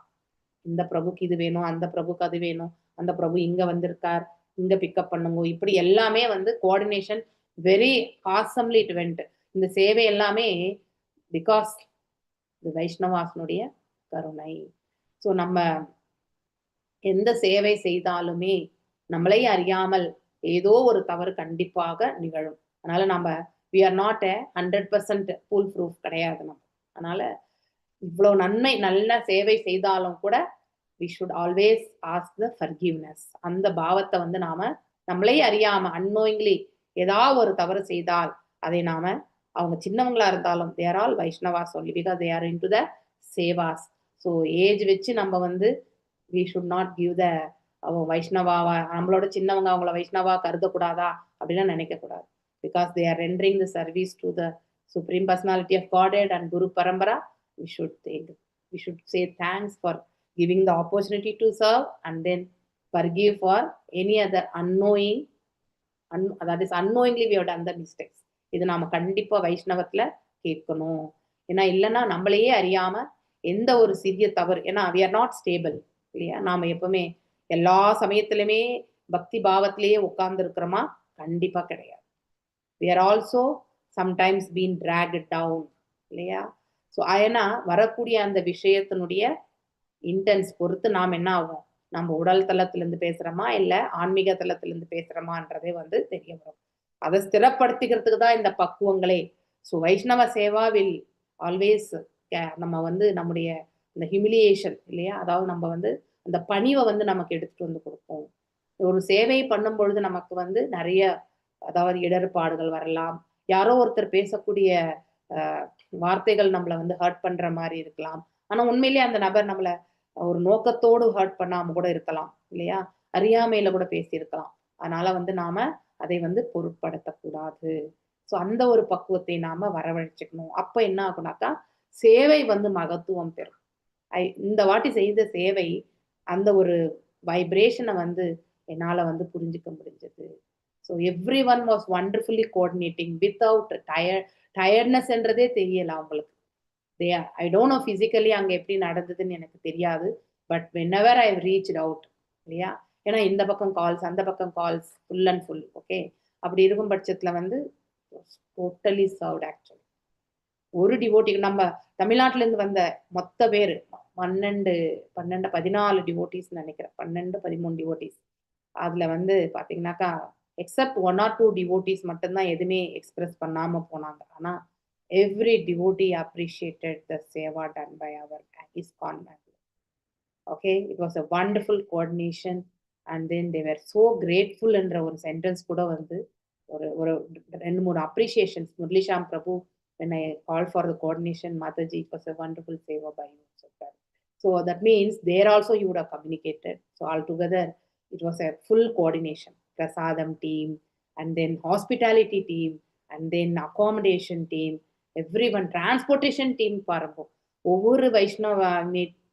Speaker 1: இந்த பிரபுக்கு இது வேணும், அந்த பிரபுக்கு அது வேணும், அந்த பிரபு இங்க வந்திருக்கார், இங்க பிக்கப் பண்ணுங்க, இப்படி எல்லாமே வந்து coordination very awesomely it went. இந்த சேவை எல்லாமே because இது வைஷ்ணவாசனுடைய கருணை. ஸோ நம்ம எந்த சேவை செய்தாலுமே நம்மளே அறியாமல் ஏதோ ஒரு தவறு கண்டிப்பாக நிகழும். அதனால நம்ம we are not a 100% fool proof கிடையாது நம்ம. அதனால இவ்வளவு நன்மை நல்ல சேவை செய்தாலும் கூட we should always ask the forgiveness. அந்த பாவத்தை வந்து நாம நம்மளே அறியாம அன்னோயிங்லி ஏதாவது ஒரு தவறு செய்தால் அதை நாம, அவங்க சின்னவங்களா இருந்தாலும் they're all Vaishnavas only because they are into the sevas. So age வச்சு நம்ம வந்து we should not give the அவங்க வைஷ்ணவாவா, நம்மளோட சின்னவங்க அவங்கள வைஷ்ணவா கருதக்கூடாதா அப்படிலாம் நினைக்க கூடாது. Because they are rendering the service to the supreme personality of Godhead and Guru Parampara, we should think We should say thanks for giving the opportunity to serve and then forgive for any other unknowing that is, unknowingly we have done the mistakes. இது நாம கண்டிப்பா வைஷ்ணவத்துல கேட்கணும். ஏன்னா இல்லைன்னா நம்மளையே அறியாம எந்த ஒரு சிறிய தவறு, ஏன்னா we are not stable, இல்லையா? நாம எப்பவுமே எல்லா சமயத்திலுமே பக்தி பாவத்திலேயே உட்கார்ந்து இருக்கிறோமா? கண்டிப்பா கிடையாது. We are also sometimes been dragged down, இல்லையா? ஸோ ஏன்னா வரக்கூடிய அந்த விஷயத்தினுடைய இன்டென்ஸ் பொறுத்து நாம் என்ன ஆகும், நம்ம உடல் தளத்திலிருந்து பேசுறோமா இல்ல ஆன்மீக தளத்திலிருந்து பேசுறோமான்றதே வந்து தெரிய வரும். அதை ஸ்திரப்படுத்திக்கிறதுக்கு தான் இந்த பக்குவங்களே. So Vaishnava seva will always நம்ம வந்து நம்முடைய இந்த ஹியூமிலியேஷன், இல்லையா? அதாவது நம்ம வந்து அந்த பணிவை வந்து நமக்கு எடுத்துட்டு வந்து கொடுப்போம். ஒரு சேவை பண்ணும் பொழுது நமக்கு வந்து நிறைய, அதாவது இடர்பாடுகள் வரலாம். யாரோ ஒருத்தர் பேசக்கூடிய வார்த்தைகள் நம்மளை வந்து ஹர்ட் பண்ற மாதிரி இருக்கலாம். ஆனா உண்மையிலேயே அந்த நபர் நம்மள ஒரு நோக்கத்தோடு ஹர்ட் பண்ணாம கூட இருக்கலாம், இல்லையா? அறியாமையில கூட பேசியிருக்கலாம். அதனால வந்து நாம அதை வந்து பொருட்படுத்தக்கூடாது. ஸோ அந்த ஒரு பக்குவத்தை நாம வரவழைச்சுக்கணும். அப்ப என்ன ஆகுனாக்கா சேவை வந்து மகத்துவம் பெறும். இந்த வாட்டி செய்த சேவை அந்த ஒரு வைப்ரேஷனை வந்து என்னால வந்து புரிஞ்சுக்க முடிஞ்சது. So everyone was wonderfully coordinating without டயர்ட்னஸ்ன்றதே தெரியல அவங்களுக்கு. They I don't know physically அங்க எப்படி நடந்ததுன்னு எனக்கு தெரியாது. But whenever I reach out, இல்லையா? ஏன்னா இந்த பக்கம் கால்ஸ், அந்த பக்கம் calls, full and full, okay. அப்படி இருக்கும் பட்சத்துல வந்து டோட்டலி சர்வ்ட் ஆக்சுவலி. ஒரு டிவோட்டி, நம்ம தமிழ்நாட்டுல இருந்து வந்த மொத்த பேர் 12 12 14 டிவோட்டிஸ் நினைக்கிறேன், 12 13 டிவோட்டிஸ். அதுல வந்து பாத்தீங்கன்னாக்கா except one or two devotees மட்டும்தான் எதுவுமே எக்ஸ்பிரஸ் பண்ணாம போனாங்க. ஆனா every devotee appreciated the seva done by our ISKCON. Okay, it was a wonderful coordination and then they were so grateful என்ற ஒரு சென்டென்ஸ் கூட வந்து ஒரு ஒரு ரெண்டு மூணு appreciations. Muralisham Prabhu, when I called for the coordination, "Mataji, it was a wonderful seva by you," சொல்றாரு. So that means there also you would have communicated. So altogether it was a full coordination. Prasadam team and then hospitality team and then accommodation team, everyone, transportation team. பாருங்க, ஒவ்வொரு வைஷ்ணவ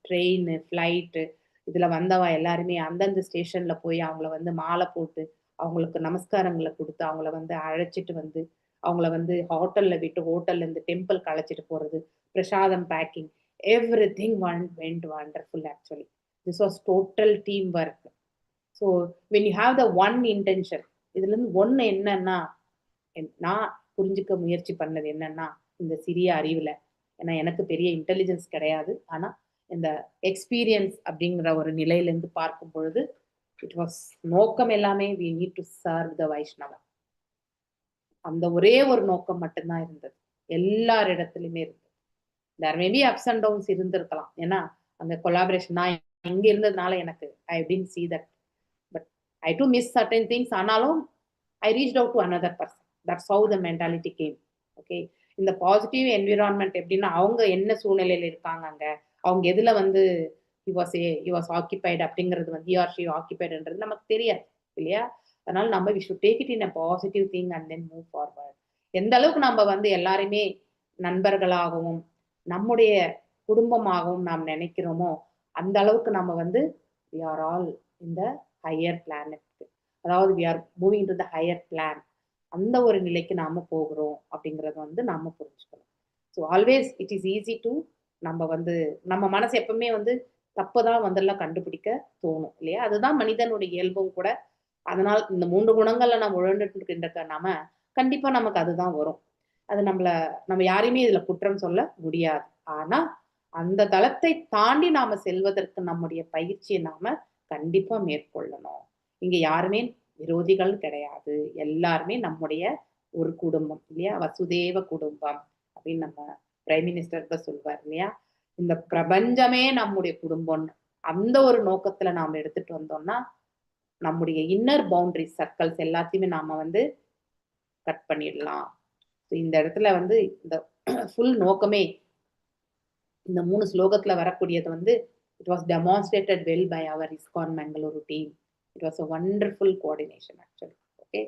Speaker 1: train, flight இதுல வந்தவா எல்லாருமே அந்தந்த ஸ்டேஷன்ல போய் அவங்கள வந்து மாலை போட்டு, அவங்களுக்கு நமஸ்காரங்களை கொடுத்து, அவங்கள வந்து அழைச்சிட்டு வந்து, அவங்கள வந்து ஹோட்டல்ல விட்டு, ஹோட்டல்ல இருந்து டெம்பிள்க்கு அழைச்சிட்டு போறது, பிரசாதம் packing, everything one went wonderful actually. This was total team work. So when you have the one intention, இதுல இருந்து ஒண்ணு என்னன்னா, நான் புரிஞ்சுக்க முயற்சி பண்ணது என்னன்னா, இந்த சிறிய அறிவுல, ஏன்னா எனக்கு பெரிய இன்டெலிஜென்ஸ் கிடையாது, ஆனா இந்த எக்ஸ்பீரியன்ஸ் அப்படிங்கிற ஒரு நிலையில இருந்து பார்க்கும் பொழுது it was நோக்கம் எல்லாமே we need to serve the Vaishnava. அந்த ஒரே ஒரு நோக்கம் மட்டும்தான் இருந்தது, எல்லார் இடத்துலயுமே இருந்தது. There may be ups and downs இருந்திருக்கலாம். ஏன்னா அந்த கொலாபரேஷன் நான் இங்க இருந்ததுனால எனக்கு I didn't see that, but I do miss certain things. ஆனாலும் I reach out to another person. That's how the mentality came, okay. இந்த பாசிட்டிவ் என்விரான்மெண்ட் எப்படின்னா, அவங்க என்ன சூழ்நிலையில இருக்காங்க, அங்க அவங்க எதுல வந்து he was occupied அப்படிங்கிறது வந்து, he or she ஆக்குபைடுன்றது நமக்கு தெரியாது, இல்லையா? அதனால நம்ம we should take it in a positive thing and then move forward. எந்த அளவுக்கு நம்ம வந்து எல்லாருமே நண்பர்களாகவும் நம்முடைய குடும்பமாகவும் நாம் நினைக்கிறோமோ, அந்த அளவுக்கு நம்ம வந்து we are all in the higher planet, அதாவது we are moving to the higher plan. அந்த ஒரு நிலைக்கு நாம போகிறோம் அப்படிங்கறத வந்து நாம புரிஞ்சுக்கணும். So always it is easy to நம்ம வந்து நம்ம மனசு எப்பவுமே வந்து தப்பு தான் வந்தெல்லாம் கண்டுபிடிக்க தோணும், இல்லையா? அதுதான் மனிதனுடைய இயல்பும் கூட. அதனால் இந்த மூன்று குணங்கள்ல நம்ம உழண்டுட்டு இருக்கின்ற நாம கண்டிப்பா நமக்கு அதுதான் வரும். அது நம்மள நம்ம யாரையுமே இதுல குற்றம் சொல்ல முடியாது. ஆனா அந்த தளத்தை தாண்டி நாம செல்வதற்கு நம்முடைய பயிற்சியை நாம கண்டிப்பா மேற்கொள்ளணும். இங்க யாருமே விரோதிகள் கிடையாது. எல்லாருமே நம்முடைய ஒரு குடும்பம், இல்லையா? வசுதேவ குடும்பம் அப்படின்னு நம்ம பிரைம் மினிஸ்டர் கூட சொல்வார், இல்லையா? இந்த பிரபஞ்சமே நம்முடைய குடும்பம்னு அந்த ஒரு நோக்கத்துல நாம எடுத்துட்டு வந்தோம்னா, நம்முடைய இன்னர் பவுண்டரி சர்க்கிள்ஸ் எல்லாத்தையுமே நாம வந்து கட் பண்ணிடலாம். இந்த இடத்துல வந்து இந்த ஃபுல் நோக்கமே இந்த மூணு ஸ்லோகத்துல வரக்கூடியது வந்து it was demonstrated well by our ISKCON Mangaluru team. It was a wonderful coordination actually, okay.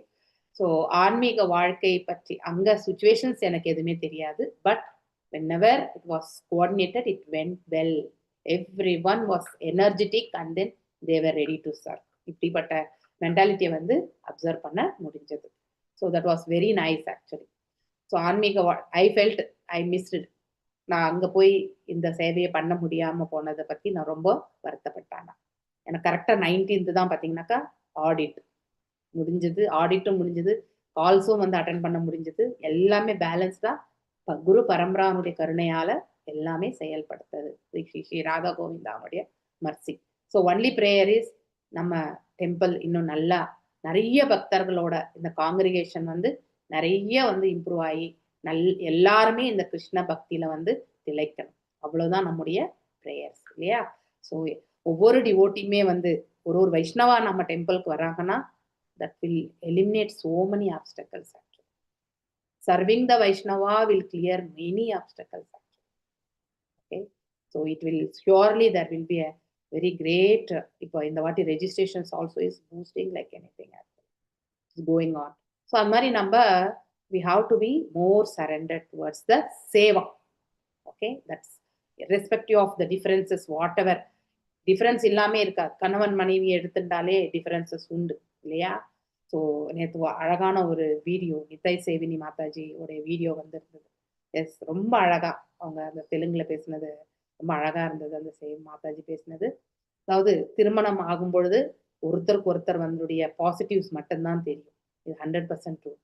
Speaker 1: So ஆன்மீக வாழ்க்கை பற்றி அங்க சுச்சுவேஷன்ஸ் எனக்கு எதுவுமே தெரியாது. But Whenever it was coordinated, it went well. Everyone was energetic and then they were ready to serve. இப்படிப்பட்ட மென்டாலிட்டியை வந்து observe பண்ண முடிஞ்சது. So that was very nice, actually. So ஆன்மீக, I felt I missed. நான் அங்க போய் இந்த சேவையை பண்ண முடியாம போனதை பத்தி நான் ரொம்ப வருத்தப்பட்டேன். எனக்கு கரெக்டா 19th தான் பாத்தீங்கன்னாக்கா ஆடிட் முடிஞ்சது. ஆடிட்டும் முடிஞ்சது, கால்ஸும் வந்து அட்டன் பண்ண முடிஞ்சது. எல்லாமே பேலன்ஸ்டா குரு பரம்பரானுடைய கருணையால எல்லாமே செயல்படுத்தது. ஸ்ரீ ஸ்ரீ ஸ்ரீ ராதா கோவிந்தாவுடைய mercy. So only prayer is, நம்ம டெம்பிள் இன்னும் நல்லா நிறைய பக்தர்களோட இந்த காங்கிரிகேஷன் வந்து நிறைய வந்து இம்ப்ரூவ் ஆகி எல்லாருமே இந்த கிருஷ்ண பக்தியில வந்து திளைக்கணும். அவ்வளவுதான் நம்முடைய ப்ரேயர்ஸ், இல்லையா? ஸோ ஒவ்வொரு டிவோட்டியுமே வந்து ஒரு ஒரு வைஷ்ணவா நம்ம டெம்பிளுக்கு வராங்கன்னா, that will eliminate so many obstacles, actually. Serving the Vaishnava will clear many obstacles, actually. Okay, so it will surely, there will be a very great, இப்போ இந்த வாட்டி registrations also is boosting like anything, is going on. So அது மாதிரி நம்ம we have to be more surrendered towards the seva, okay? That's irrespective of the differences, whatever difference இல்லாம இருக்காது. கணவன் மனைவி எடுத்துட்டாலே டிஃபரன்சஸ் உண்டு, இல்லையா? ஸோ நேற்று அழகான ஒரு வீடியோ, நித்தை சேவினி மாதாஜி உடைய வீடியோ வந்திருந்தது. எஸ், ரொம்ப அழகா அவங்க அந்த தெலுங்குல பேசினது ரொம்ப அழகா இருந்தது. அந்த சேம் மாதாஜி பேசினது, அதாவது திருமணம் ஆகும் பொழுது ஒருத்தருக்கு ஒருத்தர் வந்துடைய பாசிட்டிவ்ஸ் மட்டும்தான் தெரியும். இது 100% ட்ரூத்.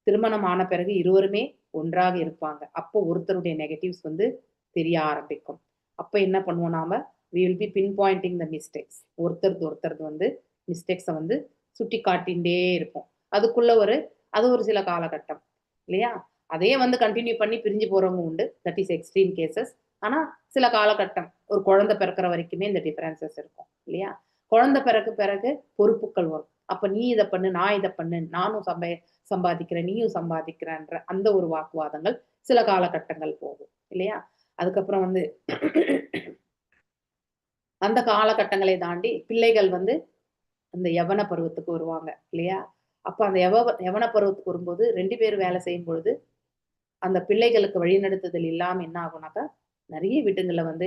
Speaker 1: திருமணம் ஆன பிறகு இருவருமே ஒன்றாக இருப்பாங்க. அப்போ ஒருத்தருடைய நெகட்டிவ்ஸ் வந்து தெரிய ஆரம்பிக்கும். அப்ப என்ன பண்ணுவோம் நாம? We will be pinpointing the mistakes. ஒருத்தருக்கு ஒருத்தருக்கு வந்து மிஸ்டேக்ஸை வந்து சுட்டி காட்டிகிட்டே இருப்போம். அதுக்குள்ள ஒரு அது ஒரு சில காலகட்டம், இல்லையா? அதே வந்து கண்டினியூ பண்ணி பிரிஞ்சு போறவங்க உண்டு. That is extreme cases. ஆனா சில காலகட்டம், ஒரு குழந்தை பிறக்கிற வரைக்குமே இந்த டிஃபரன்சஸ் இருக்கும், இல்லையா? குழந்தை பிறகு பிறகு பொறுப்புகள் வரும். அப்ப நீ இதை பண்ணு, நான் இதை பண்ணு, நானும் சம்பாதிக்கிறேன், நீயும் சம்பாதிக்கிறன்ற அந்த ஒரு வாக்குவாதங்கள் சில காலகட்டங்கள் போகும், இல்லையா? அதுக்கப்புறம் வந்து அந்த காலகட்டங்களை தாண்டி பிள்ளைகள் வந்து அந்த யவன பருவத்துக்கு வருவாங்க, இல்லையா? அப்ப அந்த யவன பருவத்துக்கு வரும்போது ரெண்டு பேரும் வேலை செய்யும் பொழுது அந்த பிள்ளைகளுக்கு வழிநடத்துதல் இல்லாம என்ன ஆகும்னாக்கா, நிறைய வீட்டுங்களில் வந்து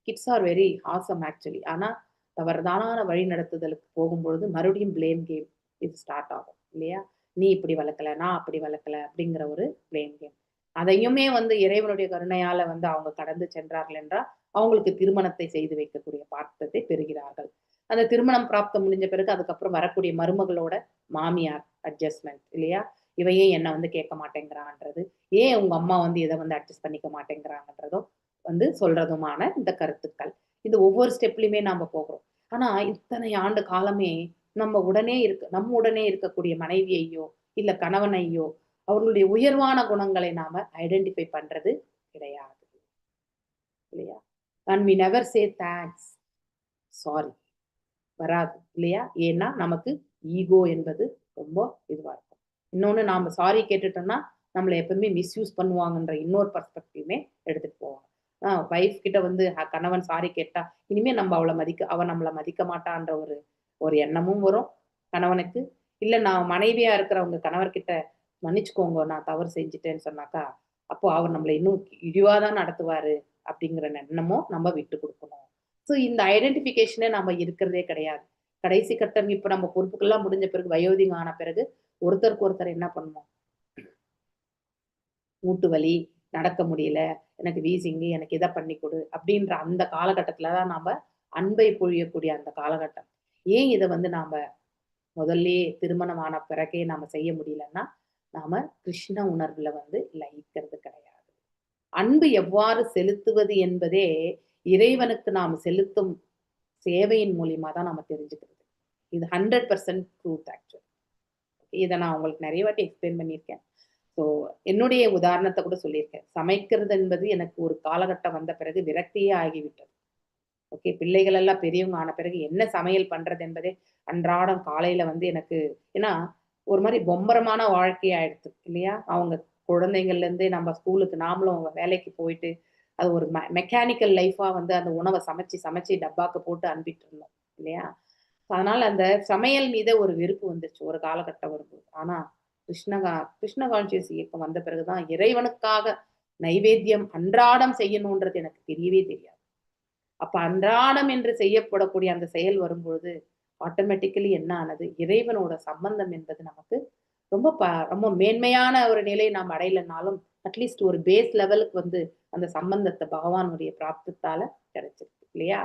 Speaker 1: kids are very awesome, actually. ஆனா தவறுதான வழி நடத்துதலுக்கு போகும்பொழுது மறுபடியும் பிளேம் கேம் இது ஸ்டார்ட் ஆகும், இல்லையா? நீ இப்படி வளர்க்கல, நான் அப்படி வளர்க்கல அப்படிங்கிற ஒரு பிளேம் கேம். அதையுமே வந்து இறைவனுடைய கருணையால வந்து அவங்க கடந்து சென்றார்கள் என்றால் அவங்களுக்கு திருமணத்தை செய்து வைக்கக்கூடிய பாக்கியத்தை பெறுகிறார்கள். அந்த திருமணம் பிராப்தம் முடிஞ்ச பிறகு அதுக்கப்புறம் வரக்கூடிய மருமகளோட மாமியார் அட்ஜஸ்ட்மெண்ட், இல்லையா? இவ ஏன் என்ன வந்து கேட்க மாட்டேங்கிறான்றது, ஏன் உங்க அம்மா வந்து இதை வந்து அட்ஜஸ்ட் பண்ணிக்க மாட்டேங்கிறாங்கன்றதும் வந்து சொல்றதுமான இந்த கருத்துக்கள். இது ஒவ்வொரு ஸ்டெப்லயுமே நாம போகிறோம். ஆனா இத்தனை ஆண்டு காலமே நம்ம உடனே இருக்கக்கூடிய மனைவியையோ இல்ல கணவனையோ அவர்களுடைய உயர்வான குணங்களை நாம ஐடென்டிஃபை பண்றது கிடையாது, இல்லையா? And we never say thanks, sorry வராது, இல்லையா? ஏன்னா நமக்கு ஈகோ என்பது ரொம்ப இதுவா இருக்கும். இன்னொன்னு, நாம சாரி கேட்டுட்டோம்னா நம்மளை எப்பவுமே மிஸ்யூஸ் பண்ணுவாங்கன்ற இன்னொரு பர்ஸ்பெக்டிவுமே எடுத்துட்டு போவாங்க. ஒய்ஃப் கிட்ட வந்து கணவன் சாரி கேட்டா இனிமே நம்ம அவளை மதிக்க, அவ நம்மளை மதிக்க மாட்டான்ற ஒரு ஒரு எண்ணமும் வரும் கணவனுக்கு. இல்ல நான் மனைவியா இருக்கிறவங்க கணவர்கிட்ட மன்னிச்சுக்கோங்க, நான் தவறு செஞ்சுட்டேன்னு சொன்னாக்கா, அப்போ அவர் நம்மளை இன்னும் இழிவாதான் நடத்துவாரு அப்படிங்கிற எண்ணமும் நம்ம விட்டு கொடுக்கணும். ஸோ இந்த ஐடென்டிஃபிகேஷனே நம்ம இருக்கிறதே கிடையாது. கடைசி கட்டம் இப்ப நம்ம பொறுப்புக்கெல்லாம் முடிஞ்ச பிறகு, வயோதிகம் ஆன பிறகு ஒருத்தருக்கு ஒருத்தர் என்ன பண்ணுவோம்? மூட்டு வலி, நடக்க முடியல, எனக்கு வீசிங்கு, எனக்கு இதை பண்ணி கொடு அப்படின்ற அந்த காலகட்டத்துலதான் நாம அன்பை பொழியக்கூடிய அந்த காலகட்டம். ஏன் இதை வந்து நாம முதல்லயே திருமணமான பிறகே நாம செய்ய முடியலன்னா, நாம கிருஷ்ண உணர்வுல வந்து லயிக்கிறது கிடையாது. அன்பு எவ்வாறு செலுத்துவது என்பதே இறைவனுக்கு நாம் செலுத்தும் சேவையின் மூலியமா தான் நாம தெரிஞ்சுக்கிறது. இது 100% ட்ரூத் ஆக்சுவலி. இதை நான் உங்களுக்கு நிறைய வாட்டி எக்ஸ்பிளைன் பண்ணியிருக்கேன். ஸோ என்னுடைய உதாரணத்தை கூட சொல்லியிருக்கேன். சமைக்கிறது என்பது எனக்கு ஒரு காலகட்டம் வந்த பிறகு விரக்தியே ஆகிவிட்டது. ஓகே, பிள்ளைகள் எல்லாம் பெரியவங்க ஆன பிறகு என்ன சமையல் பண்றது என்பதே அன்றாடம் காலையில வந்து எனக்கு, ஏன்னா ஒரு மாதிரி பொம்பரமான வாழ்க்கையாயிடுது, இல்லையா? அவங்க குழந்தைங்கள்ல இருந்தே நம்ம ஸ்கூலுக்கு, நாமளும் அவங்க வேலைக்கு போயிட்டு அது ஒரு மெக்கானிக்கல் லைஃபா வந்து அந்த உணவை சமைச்சு சமைச்சு டப்பாக்கு போட்டு அனுப்பிட்டு இருந்தோம், இல்லையா? அதனால அந்த சமையல் மீத ஒரு வெறுப்பு வந்துருச்சு ஒரு காலகட்டம் வரும்போது. ஆனா கிருஷ்ண கான்சியஸ் இயக்கம் வந்த பிறகுதான் இறைவனுக்காக நைவேத்தியம் அன்றாடம் செய்யணும்ன்றது எனக்கு தெரியவே தெரியாது. அப்ப அன்றாடம் என்று செய்யப்படக்கூடிய அந்த செயல் வரும்பொழுது ஆட்டோமேட்டிக்கலி என்ன ஆனது, இறைவனோட சம்பந்தம் என்பது நமக்கு ரொம்ப ரொம்ப மேன்மையான ஒரு நிலை நாம் அடையலைனாலும் அட்லீஸ்ட் ஒரு பேஸ் லெவலுக்கு வந்து அந்த சம்பந்தத்தை பகவானுடைய பிராப்தத்தால கிடைச்சிருக்கு இல்லையா?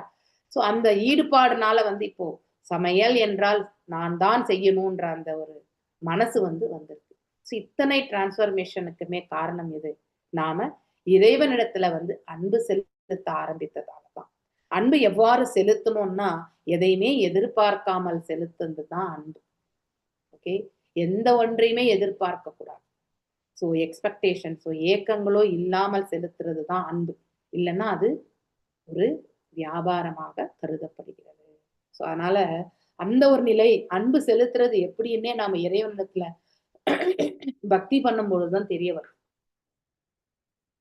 Speaker 1: சோ அந்த ஈடுபாடுனால வந்து இப்போ சமையல் என்றால் நான் தான் செய்யணும்ன்ற அந்த ஒரு மனசு வந்து வந்திருக்கு. ஸோ இத்தனை டிரான்ஸ்ஃபர்மேஷனுக்குமே காரணம் எது? நாம இறைவனிடத்துல வந்து அன்பு செலுத்த ஆரம்பித்ததால தான். அன்பு எவ்வாறு செலுத்தணும்னா எதையுமே எதிர்பார்க்காமல் செலுத்துறது தான் அன்பு. ஓகே, எந்த ஒன்றையுமே எதிர்பார்க்க கூடாது. ஸோ எக்ஸ்பெக்டேஷன்ஸோ ஏக்கங்களோ இல்லாமல் செலுத்துறது தான் அன்பு. இல்லைன்னா அது ஒரு வியாபாரமாக கருதப்படுகிறது. ஸோ அதனால அந்த ஒரு நிலை அன்பு செலுத்துறது எப்படின்னே நாம இறைவனிடத்துல பக்தி பண்ணும் பொழுதுதான் தெரிய வரும்.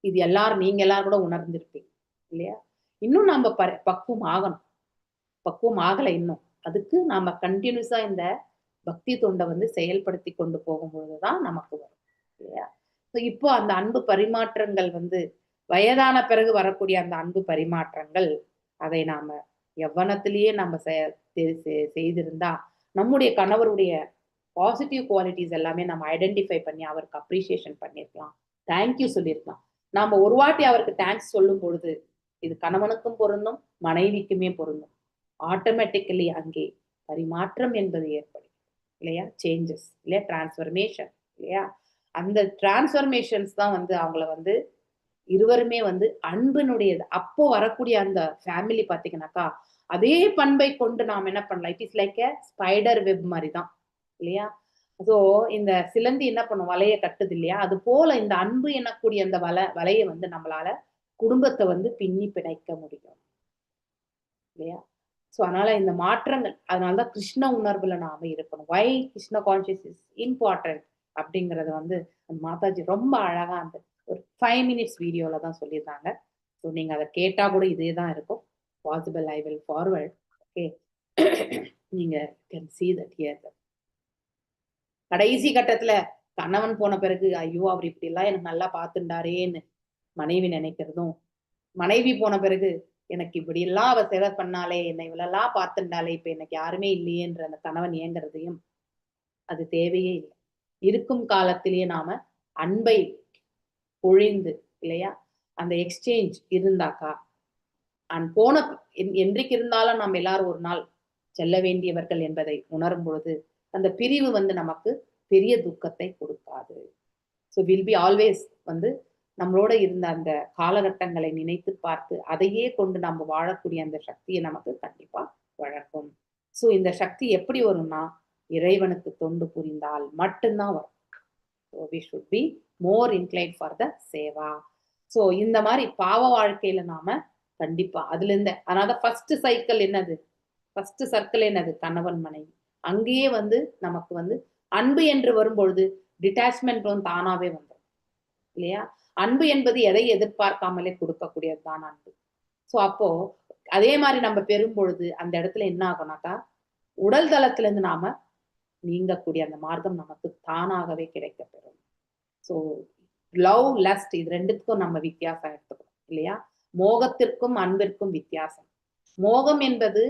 Speaker 1: இது எல்லாரும் நீங்க எல்லாரும் கூட உணர்ந்திருப்பீங்க இல்லையா? இன்னும் நாம பக்குவம் ஆகணும், பக்குவம் ஆகலை இன்னும். அதுக்கு நாம கண்டினியூஸா இந்த பக்தி தொண்டை வந்து செயல்படுத்தி கொண்டு போகும் பொழுதுதான் நமக்கு வரும் இல்லையா? ஸோ இப்போ அந்த அன்பு பரிமாற்றங்கள் வந்து வயதான பிறகு வரக்கூடிய அந்த அன்பு பரிமாற்றங்கள் அதை நாம யவ்வனத்திலேயே நம்ம செய்திருந்தா நம்முடைய கணவருடைய பாசிட்டிவ் குவாலிட்டிஸ் எல்லாமே நம்ம ஐடென்டிஃபை பண்ணி அவருக்கு அப்ரிசியேஷன் பண்ணியிருக்கலாம், thank you சொல்லியிருக்கலாம். நாம ஒரு வாட்டி அவருக்கு thanks சொல்லும் பொழுது இது கணவனுக்கும் பொருந்தும், மனைவிக்குமே பொருந்தும். ஆட்டோமேட்டிக்கலி அங்கே பரிமாற்றம் என்பது ஏற்படும் இல்லையா? சேஞ்சஸ் இல்லையா? டிரான்ஸ்ஃபர்மேஷன் இல்லையா? அந்த டிரான்ஸ்ஃபர்மேஷன்ஸ் தான் வந்து அவங்கள வந்து இருவருமே வந்து அன்பினுடையது. அப்போ வரக்கூடிய அந்த ஃபேமிலி பாத்தீங்கன்னாக்கா அதே பண்பை கொண்டு நாம் என்ன பண்ணலாம், it is like a spider web மாதிரி தான் இல்லையா? ஸோ இந்த சிலந்தி என்ன பண்ணும், வலைய கட்டுது இல்லையா? அது போல இந்த அன்பு எனக்கூடிய அந்த வலையை வந்து நம்மளால குடும்பத்தை வந்து பின்னி பிணைக்க முடியும் இல்லையா? ஸோ அதனால இந்த மாற்றங்கள், அதனாலதான் கிருஷ்ண உணர்வுல நாம இருக்கணும். Why Krishna conscious is important அப்படிங்கறத வந்து மாதாஜி ரொம்ப அழகா அந்த ஒரு 5 minutes வீடியோல தான் சொல்லியிருந்தாங்க. ஸோ நீங்க அதை கேட்டா கூட இதே தான் இருக்கும். Possible I will forward. Okay, நீங்க can see that here. கடைசி கட்டத்துல கணவன் போன பிறகு ஐயோ அவர் இப்படி எல்லாம் எனக்கு நல்லா பார்த்துண்டாரேன்னு மனைவி நினைக்கிறதும், மனைவி போன பிறகு எனக்கு இப்படி எல்லாம் அவ சேவை பண்ணாலே, என்னை இவ்வளெல்லாம் பார்த்துண்டாலே, இப்ப எனக்கு யாருமே இல்லையேன்ற அந்த கணவன் ஏங்குறதையும் அது தேவையே இல்லை. இருக்கும் காலத்திலேயே நாம அன்பை பொழிந்து இல்லையா, அந்த எக்ஸ்சேஞ்ச் இருந்தாக்கா அண்ட் போன என்றைக்கு இருந்தாலும் நாம் எல்லாரும் ஒரு நாள் செல்ல வேண்டியவர்கள் என்பதை உணரும் பொழுது அந்த பிரிவு வந்து நமக்கு பெரிய துக்கத்தை கொடுக்காது. ஸோ will be always வந்து நம்மளோட இருந்த அந்த காலகட்டங்களை நினைத்து பார்த்து அதையே கொண்டு நம்ம வாழக்கூடிய அந்த சக்தியை நமக்கு கண்டிப்பா வழங்கும். ஸோ இந்த சக்தி எப்படி வரும்னா இறைவனுக்கு தொண்டு புரிந்தால் மட்டும்தான் வரும். So we should be more incline for the seva. So இந்த மாதிரி பாவ வாழ்க்கையில நாம கண்டிப்பா அதுல இருந்து, அதனால ஃபர்ஸ்ட் சைக்கிள் என்னது, ஃபர்ஸ்ட் சர்க்கிள் என்னது, கணவன் மனைவி. அங்கேயே வந்து நமக்கு வந்து அன்பு என்று வரும்பொழுது டிட்டாச்மெண்ட் வந்து தானாவே வந்துடும் இல்லையா? அன்பு என்பது எதை எதிர்பார்க்காமலே கொடுக்கக்கூடியதுதான் அன்பு. ஸோ அப்போ அதே மாதிரி நம்ம பெறும் பொழுது அந்த இடத்துல என்ன ஆகும்னாக்கா உடல் தளத்துல இருந்து நாம நீங்கக்கூடிய அந்த மார்க்கம் நமக்கு தானாகவே கிடைக்கப்பெறும். ஸோ லவ் லஸ்ட் இது ரெண்டுத்துக்கும் நம்ம வித்தியாசம் எடுத்துக்கணும் இல்லையா? மோகத்திற்கும் அன்பிற்கும் வித்தியாசம். மோகம் என்பது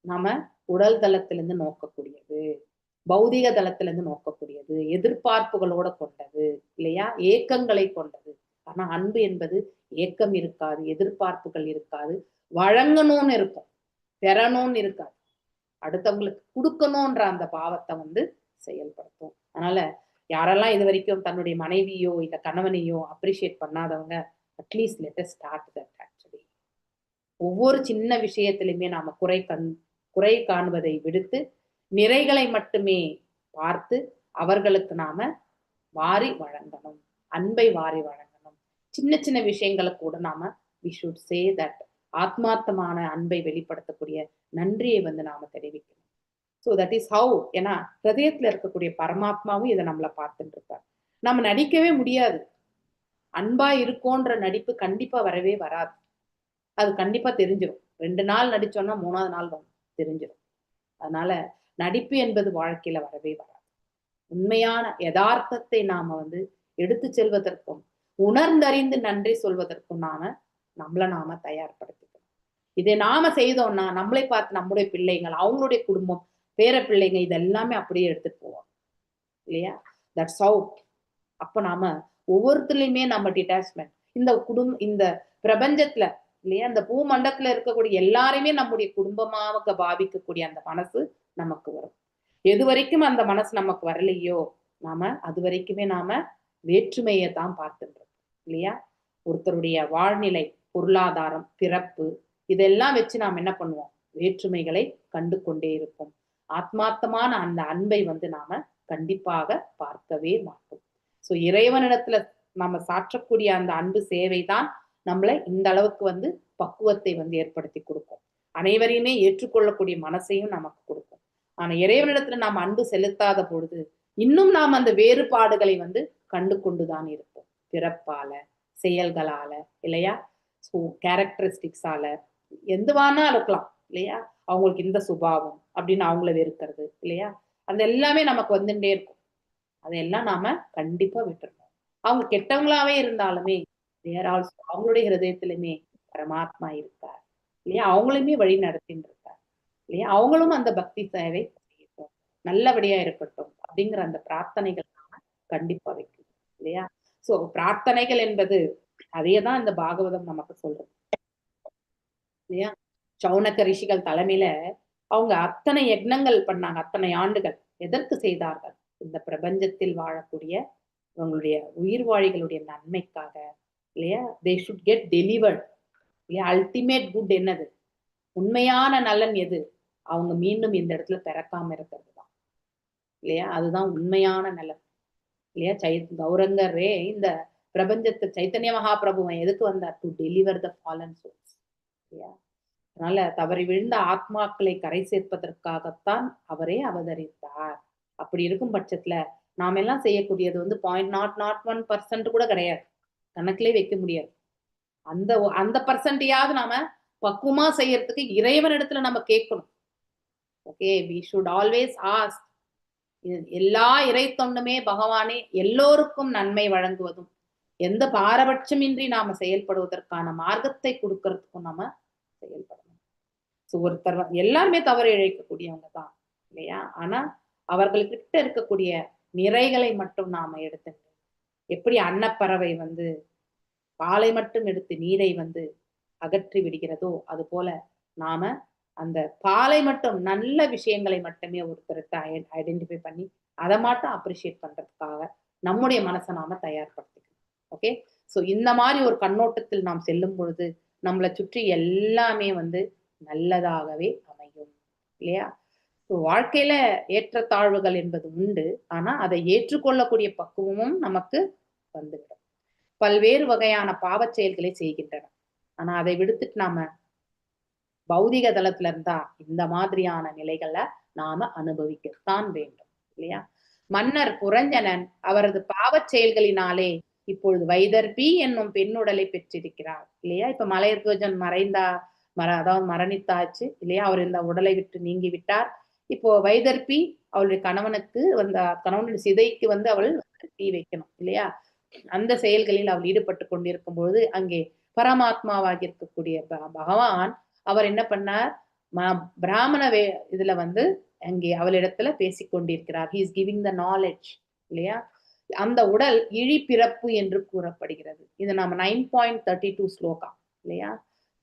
Speaker 1: நாம உடல் தளத்திலிருந்து நோக்கக்கூடியது, பௌதிக தளத்திலிருந்து நோக்கக்கூடியது, எதிர்பார்ப்புகளோட கொண்டது இல்லையா, ஏக்கங்களை கொண்டது. ஆனா அன்பு என்பது ஏக்கம் இருக்காது, எதிர்பார்ப்புகள் இருக்காது, வழங்கணும்னு இருக்கும், பெறணும்னு இருக்காது, அடுத்தவங்களுக்கு கொடுக்கணும்ன்ற அந்த பாவத்தை வந்து செயல்படுத்தும். அதனால யாரெல்லாம் இது வரைக்கும் தன்னுடைய மனைவியோ இல்ல கணவனையோ அப்ரிஷியேட் பண்ணாதவங்க at least let us start that. Actually ஒவ்வொரு சின்ன விஷயத்திலுமே நாம குறை காணுவதை விடுத்து நிறைகளை மட்டுமே பார்த்து அவர்களுக்கு நாம வாரி வழங்கணும், அன்பை வாரி வழங்கணும். சின்ன சின்ன விஷயங்களை கூட நாம we should say that ஆத்மார்த்தமான அன்பை வெளிப்படுத்தக்கூடிய நன்றியை வந்து நாம தெரிவிக்கணும். So that is how. ஏன்னா ஹிருதயத்துல இருக்கக்கூடிய பரமாத்மாவும் இதை நம்மளை பார்த்துட்டு இருப்பார். நம்ம நடிக்கவே முடியாது. அன்பா இருக்கோன்ற நடிப்பு கண்டிப்பா வரவே வராது. அது கண்டிப்பா தெரிஞ்சிடும். 2 நாள் நடிச்சோம்னா 3ஆவது நாள் தெரிஞ்சிடும். அதனால நடிப்பு என்பது வாழ்க்கையில வரவே வராது. உண்மையான யதார்த்தத்தை நாம வந்து எடுத்து செல்வதற்கும் உணர்ந்தறிந்து நன்றி சொல்வதற்கும் நாம நம்மளை நாம தயார்படுத்திக்கணும். இதை நாம செய்தோம்னா நம்மளை பார்த்து நம்முடைய பிள்ளைங்கள், அவங்களுடைய குடும்பம், பேர பிள்ளைங்க, இதெல்லாமே அப்படியே எடுத்துட்டு போவாங்க இல்லையா? That's out. அப்ப நாம ஒவ்வொருத்தர்லயுமே நம்ம டிட்டாச்மெண்ட், இந்த குடும்ப, இந்த பிரபஞ்சத்துல இல்லையா, இந்த பூமண்டத்துல இருக்கக்கூடிய எல்லாரையுமே நம்முடைய குடும்பமாக பாவிக்கக்கூடிய அந்த மனசு நமக்கு வரும். எது வரைக்கும் அந்த மனசு நமக்கு வரலையோ நாம அது வரைக்குமே நாம வேற்றுமையை தான் பார்த்துன்றோம் இல்லையா? ஒருத்தருடைய வாழ்நிலை, பொருளாதாரம், பிறப்பு, இதெல்லாம் வச்சு நாம் என்ன பண்ணுவோம்? வேற்றுமைகளை கண்டு கொண்டே இருப்போம். ஆத்மார்த்தமான அந்த அன்பை வந்து நாம கண்டிப்பாக பார்க்கவே மாட்டோம். சோ இறைவனிடத்துல நாம சாற்றக்கூடிய அந்த அன்பு சேவை தான் நம்மளை இந்த அளவுக்கு வந்து பக்குவத்தை வந்து ஏற்படுத்தி கொடுக்கும். அனைவரையுமே ஏற்றுக்கொள்ளக்கூடிய மனசையும் நமக்கு கொடுக்கும். ஆனா இறைவனிடத்துல நாம் அன்பு செலுத்தாத பொழுது இன்னும் நாம் அந்த வேறுபாடுகளை வந்து கண்டு கொண்டுதான் இருப்போம். பிறப்பால, செயல்களால இல்லையா, ஸோ கேரக்டரிஸ்டிக்ஸால எதுவானா இருக்கலாம் இல்லையா? அவங்களுக்கு இந்த சுபாவம் அப்படின்னு அவங்கள வெறுக்கிறது இல்லையா? அந்த எல்லாமே நமக்கு வந்துட்டே இருக்கும். அதையெல்லாம் நாம கண்டிப்பா விட்டுறணும். அவங்க கெட்டவங்களாவே இருந்தாலுமே தேர் ஆல்சோ அவங்களுடைய ஹிருதயத்திலுமே பரமாத்மா இருக்கார் இல்லையா? அவங்களையுமே வழி நடத்தின்னு இருக்கார் இல்லையா? அவங்களும் அந்த பக்தி சேவை செய்யட்டும், நல்லபடியா இருக்கட்டும் அப்படிங்கிற அந்த பிரார்த்தனைகள் நாம கண்டிப்பா வைக்கணும் இல்லையா? சோ பிரார்த்தனைகள் என்பது அதேதான் இந்த பாகவதம் நமக்கு சொல்றது இல்லையா? சௌனக ரிஷிகள் தலைமையில அவங்க அத்தனை யக்னங்கள் பண்ணாங்க, அத்தனை ஆண்டுகள். எதற்கு செய்தார்கள்? இந்த பிரபஞ்சத்தில் வாழக்கூடிய இவங்களுடைய உயிர்வாழிகளுடைய நன்மைக்காக இல்லையா? They should get delivered இல்லையா? அல்டிமேட் குட் என்னது? உண்மையான நலன் எது? அவங்க மீண்டும் இந்த இடத்துல பிறக்காம இருக்கிறது தான் இல்லையா? அதுதான் உண்மையான நலன் இல்லையா? கௌரங்கரே இந்த பிரபஞ்சத்தை சைத்தன்ய மகாபிரபுவன் எதுக்கு வந்தார்? To deliver the fallen souls இல்லையா? அதனால தவறி விழுந்த ஆத்மாக்களை கரை சேர்ப்பதற்காகத்தான் அவரே அவதரித்தார். அப்படி இருக்கும் பட்சத்துல நாம எல்லாம் செய்யக்கூடியது வந்து 0.001% கூட கிடையாது, கணக்கிலே வைக்க முடியாது. அந்த அந்த பர்சன்டையாவது நாம பக்குவமா செய்யறதுக்கு இறைவனிடத்துல நம்ம கேட்கணும். Okay, we should always ask. எல்லா இறை தொண்டுமே பகவானே எல்லோருக்கும் நன்மை வழங்குவதும் எந்த பாரபட்சமின்றி நாம செயல்படுவதற்கான மார்க்கத்தை கொடுக்கறதுக்கும் நாம செயல்படணும். ஸோ ஒருத்தர் எல்லாருமே தவறு இழைக்கக்கூடியவங்க தான் இல்லையா? ஆனா அவர்கள்கிட்ட இருக்கக்கூடிய நிறைகளை மட்டும் நாம எடுத்து, எப்படி அன்னப்பறவை வந்து பாலை மட்டும் எடுத்து நீரை வந்து அகற்றி விடுகிறதோ அது போல நாம அந்த பாலை மட்டும், நல்ல விஷயங்களை மட்டுமே ஒருத்தருக்கு ஐடென்டிஃபை பண்ணி அதை மட்டும் அப்ரிஷியேட் பண்றதுக்காக நம்முடைய மனசை நாம தயார்படுத்திக்கணும். ஓகே, ஸோ இந்த மாதிரி ஒரு கண்ணோட்டத்தில் நாம் செல்லும் பொழுது நம்மளை சுற்றி எல்லாமே வந்து நல்லதாகவே அமையும் இல்லையா? ஸோ வாழ்க்கையில ஏற்றத்தாழ்வுகள் என்பது உண்டு, ஆனா அதை ஏற்றுக்கொள்ளக்கூடிய பக்குவமும் நமக்கு வந்துவிடும். பல்வேறு வகையான பாவச் செயல்களை செய்கின்றன, ஆனா அதை விடுத்துட்டு நாம பௌதிக தளத்துல இருந்தா இந்த மாதிரியான நிலைகளை நாம அனுபவிக்கத்தான் வேண்டும் இல்லையா? மன்னர் புரஞ்சனன் அவரது பாவச் செயல்களினாலே இப்பொழுது வைதர்பி என்னும் பெண்ணுடலை பெற்றிருக்கிறார் இல்லையா? இப்ப மலையத்வஜன் மறைந்தா அதாவது மரணித்தாச்சு இல்லையா? அவர் இந்த உடலை விட்டு நீங்கி விட்டார். இப்போ வைதர்பி அவளுடைய கணவனுக்கு வந்த கணவனுடைய சிதைக்கு வந்து அவள் தீ வைக்கணும் இல்லையா? அந்த செயல்களில் அவள் ஈடுபட்டு கொண்டிருக்கும் பொழுது அங்கே பரமாத்மாவாகி இருக்கக்கூடிய பகவான் அவர் என்ன பண்ணார்? பிராமண இதுல வந்து அங்கே அவளிடத்துல பேசிக் கொண்டிருக்கிறார். He is giving the knowledge இல்லையா? அந்த உடல் இழிபிறப்பு என்று கூறப்படுகிறது. இது நாம 9.32 ஸ்லோகா இல்லையா?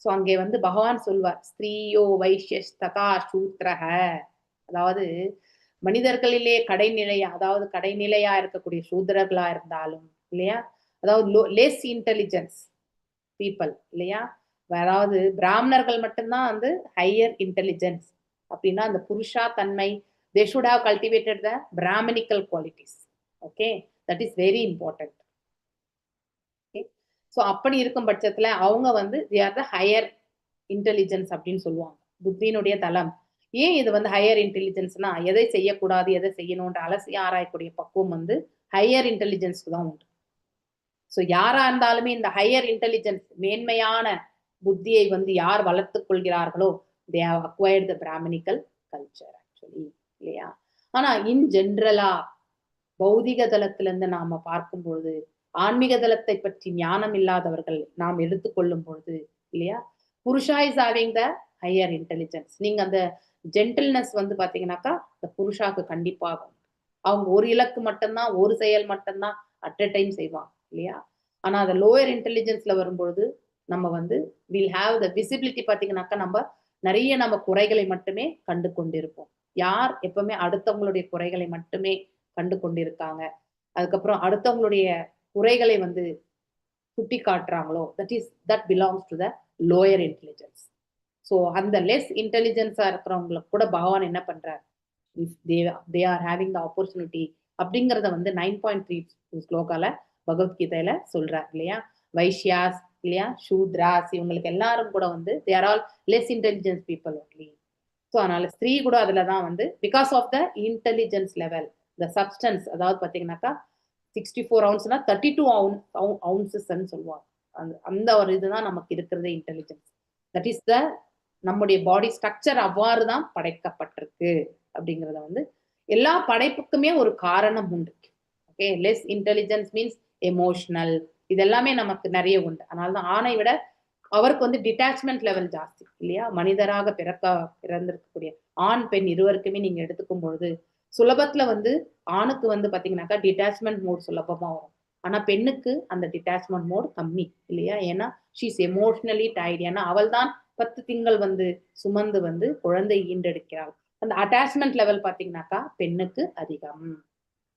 Speaker 1: சோ அங்கே வந்து பகவான் சொல்வார், ஸ்திரீயோ வைஷ்யஸ் ததா சூத்ரஹ, அதாவது மனிதர்களிலே கடைநிலையா, அதாவது கடைநிலையா இருக்கக்கூடிய சூத்ரர்களா இருந்தாலும் இல்லையா, அதாவது லெஸ் இன்டெலிஜென்ஸ் பீப்புள் இல்லையா, அதாவது பிராமணர்கள் மட்டும்தான் வந்து ஹையர் இன்டெலிஜென்ஸ் அப்படின்னா அந்த புருஷா தன்மை, they should have cultivated the Brahmanical qualities. Okay, that is very important. Okay, so அப்படி இருக்கும் பட்சத்துல அவங்க வந்து they are the higher intelligence அப்படின்னு சொல்லுவாங்க. புத்தியினுடைய தளம். ஏன் இது வந்து ஹையர் இன்டெலிஜென்ஸ்னா எதை செய்யக்கூடாது எதை செய்யணும்ன்ற அலசி ஆராயக்கூடிய பக்குவம் வந்து ஹையர் இன்டெலிஜென்ஸ்க்கு தான் உண்டு. ஸோ யாரா இருந்தாலுமே இந்த ஹையர் இன்டெலிஜென்ஸ் மேன்மையான புத்தியை வந்து யார் வளர்த்துக் கொள்கிறார்களோ they have acquired the Brahmanical culture actually இல்லையா? ஆனா இன் ஜென்ரலா பௌதிக தளத்துல இருந்து நாம பார்க்கும் பொழுது ஆன்மீக தலத்தை பற்றி ஞானம் இல்லாதவர்கள் நாம் எடுத்துக்கொள்ளும் பொழுது, இல்லையா, புருஷா is having the higher intelligence. நீங்க அந்த ஜென்டில்னஸ் வந்து பாத்தீங்கன்னாக்கா இந்த புருஷாக்கு கண்டிப்பாகும். அவங்க ஒரு இலக்கு மட்டும்தான், ஒரு செயல் மட்டும்தான் அட் அ டைம் செய்வாங்க, இல்லையா? ஆனா அந்த லோயர் இன்டெலிஜென்ஸ்ல வரும்பொழுது நம்ம வந்து will have the visibility பாத்தீங்கன்னாக்கா நம்ம நிறைய நம்ம குறைகளை மட்டுமே கண்டு கொண்டிருப்போம். யார் எப்பவுமே அடுத்தவங்களுடைய குறைகளை மட்டுமே கண்டு கொண்டிருக்காங்க, அதுக்கப்புறம் அடுத்தவங்களுடைய குறைகளை வந்து சுட்டி காட்டுறாங்களோ, that belongs to the lower intelligence. So அந்த லெஸ் இன்டெலிஜென்ஸா இருக்கிறவங்களுக்கு கூட பகவான் என்ன பண்றார், if they are having the opportunity அப்படிங்கிறத வந்து 9.3 ஸ்லோகால பகவத்கீதையில சொல்றார், இல்லையா? வைஷ்யாஸ், இல்லையா, சூத்ராஸ், இவங்களுக்கு எல்லாரும் கூட வந்து they are all less intelligence people only. So அதனால ஸ்திரீ கூட அதுலதான் வந்து because of the intelligence level, the substance, அதாவது பாத்தீங்கன்னாக்கா 64 அவுன்ஸ்னா 32 அவுன்சஸ் சொல்லுவாங்க. அந்த அந்த ஒரு இதுதான் நமக்கு இருக்கிறது இன்டெலிஜென்ஸ். That is the நம்முடைய பாடி ஸ்ட்ரக்சர் அவ்வாறு தான் படைக்கப்பட்டிருக்கு அப்படிங்கிறத வந்து எல்லா படைப்புக்குமே ஒரு காரணம் உண்டு. Okay, less intelligence means emotional, இதெல்லாமே நமக்கு நிறைய உண்டு. அதனால தான் ஆணை விட அவருக்கு வந்து டிட்டாச்மெண்ட் லெவல் ஜாஸ்தி, இல்லையா? மனிதராக பிறந்திருக்கக்கூடிய ஆண் பெண் இருவருக்குமே நீங்க எடுத்துக்கும் பொழுது சுலபத்துல வந்து ஆணுக்கு வந்து பாத்தீங்கன்னாக்கா டிட்டாச்மெண்ட் மோட் சுலபமா வரும். ஆனா பெண்ணுக்கு அந்த டிட்டாச்மெண்ட் மோட் கம்மி, இல்லையா? ஏன்னா ஷீஸ் எமோஷனலி டைட். ஏன்னா அவள் தான் 10 திங்கள் வந்து சுமந்து வந்து குழந்தை ஈண்டெடுக்கிறாள். அந்த அட்டாச்மெண்ட் லெவல் பாத்தீங்கன்னாக்கா பெண்ணுக்கு அதிகம்.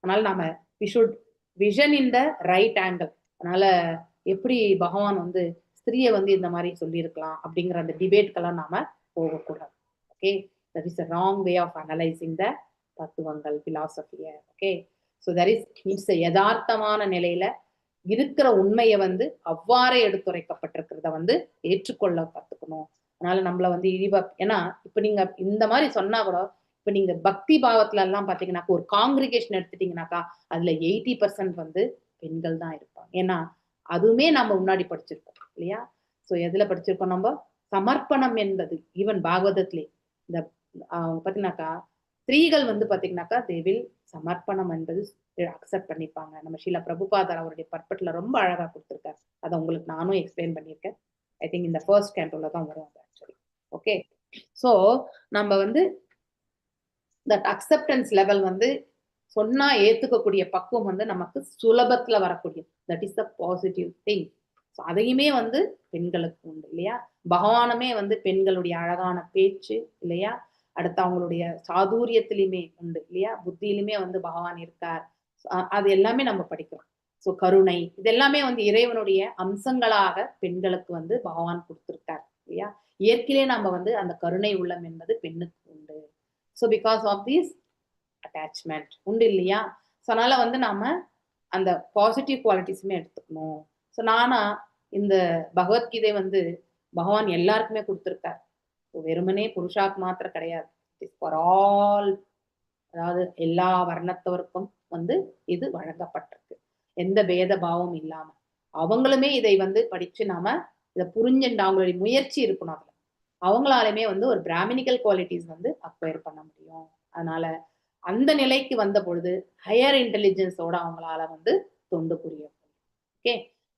Speaker 1: அதனால நாம we should vision in the right angle. அதனால எப்படி பகவான் வந்து ஸ்திரியை வந்து இந்த மாதிரி சொல்லியிருக்கலாம் அப்படிங்கிற அந்த டிபேட்கெல்லாம் நாம போகக்கூடாது. Okay, that is a wrong way of analysing the தத்துவங்கள், பிலாசபிய. Okay, so that is it's யதார்த்தமான நிலையில இருக்கிற உண்மையை வந்து அவ்வாறே எடுத்துரைக்கப்பட்டிருக்கிறத வந்து ஏற்றுக்கொள்ள கத்துக்கணும். அதனால நம்மள வந்து இழிவா, ஏன்னா இப்ப நீங்க இந்த மாதிரி சொன்னா கூட, இப்ப நீங்க பக்தி பாவத்துல எல்லாம் பாத்தீங்கன்னாக்கா ஒரு காங்கிரிகேஷன் எடுத்துட்டீங்கன்னாக்கா அதுல 80% வந்து பெண்கள் தான் இருப்பாங்க. ஏன்னா அதுவுமே நம்ம முன்னாடி படிச்சிருக்கோம், இல்லையா? சோ எதுல படிச்சிருக்கோம் நம்ம? சமர்ப்பணம் என்பது ஈவன் பாகவதத்திலே இந்த அவங்க பாத்தீங்கன்னாக்கா ஸ்திரீகள் வந்து பாத்தீங்கன்னாக்கா they will சமர்ப்பணம் என்பது அக்செப்ட் பண்ணிப்பாங்க. நம்ம ஷீலா பிரபுபாதர் அவருடைய பர்பட்ல ரொம்ப அழகா கொடுத்திருக்காரு. அதை உங்களுக்கு நானும் எக்ஸ்பிளைன் பண்ணியிருக்கேன். I think இந்த ஃபர்ஸ்ட் கேண்டோல தான் வரும் அது ஆக்சுவலி. ஓகே, ஸோ நம்ம வந்து that acceptance level வந்து சொன்னா ஏத்துக்கக்கூடிய பக்குவம் வந்து நமக்கு சுலபத்துல வரக்கூடிய, that is the positive thing. So அதையுமே வந்து பெண்களுக்கு உண்டு, இல்லையா? பகவானுமே வந்து பெண்களுடைய அழகான பேச்சு, இல்லையா, அடுத்து அவங்களுடைய சாதுரியத்திலையுமே உண்டு, இல்லையா? புத்தியிலுமே வந்து பகவான் இருக்கார். அது எல்லாமே நம்ம படிக்கிறோம். ஸோ கருணை, இது எல்லாமே வந்து இறைவனுடைய அம்சங்களாக பெண்களுக்கு வந்து பகவான் கொடுத்திருக்கார், இல்லையா? இயற்கையிலே நம்ம வந்து அந்த கருணை உள்ளம் என்பது பெண்ணுக்கு உண்டு. So because of this attachment உண்டு, இல்லையா? ஸோ அதனால வந்து நாம அந்த பாசிட்டிவ் குவாலிட்டிஸுமே எடுத்துக்கணும். ஸோ நானா இந்த பகவத்கீதை வந்து பகவான் எல்லாருக்குமே கொடுத்துருக்கார். வெறுமனே புருஷாக்கு மாத்திரம் கிடையாது, it's for all. அதாவது எல்லா வர்ணத்தவருக்கும் வந்து இது வழங்கப்பட்டிருக்கு, எந்த பேத பாவம் இல்லாம. அவங்களுமே இதை வந்து படிச்சு நாம இதை புரிஞ்சுண்டு அவங்களுடைய முயற்சி இருக்கணும். அதுல அவங்களாலுமே வந்து ஒரு பிராமினிக்கல் குவாலிட்டிஸ் வந்து அக்வயர் பண்ண முடியும். அதனால அந்த நிலைக்கு வந்த பொழுது ஹையர் இன்டெலிஜென்ஸோட அவங்களால வந்து தொண்டு புரிய முடியும். ஓகே,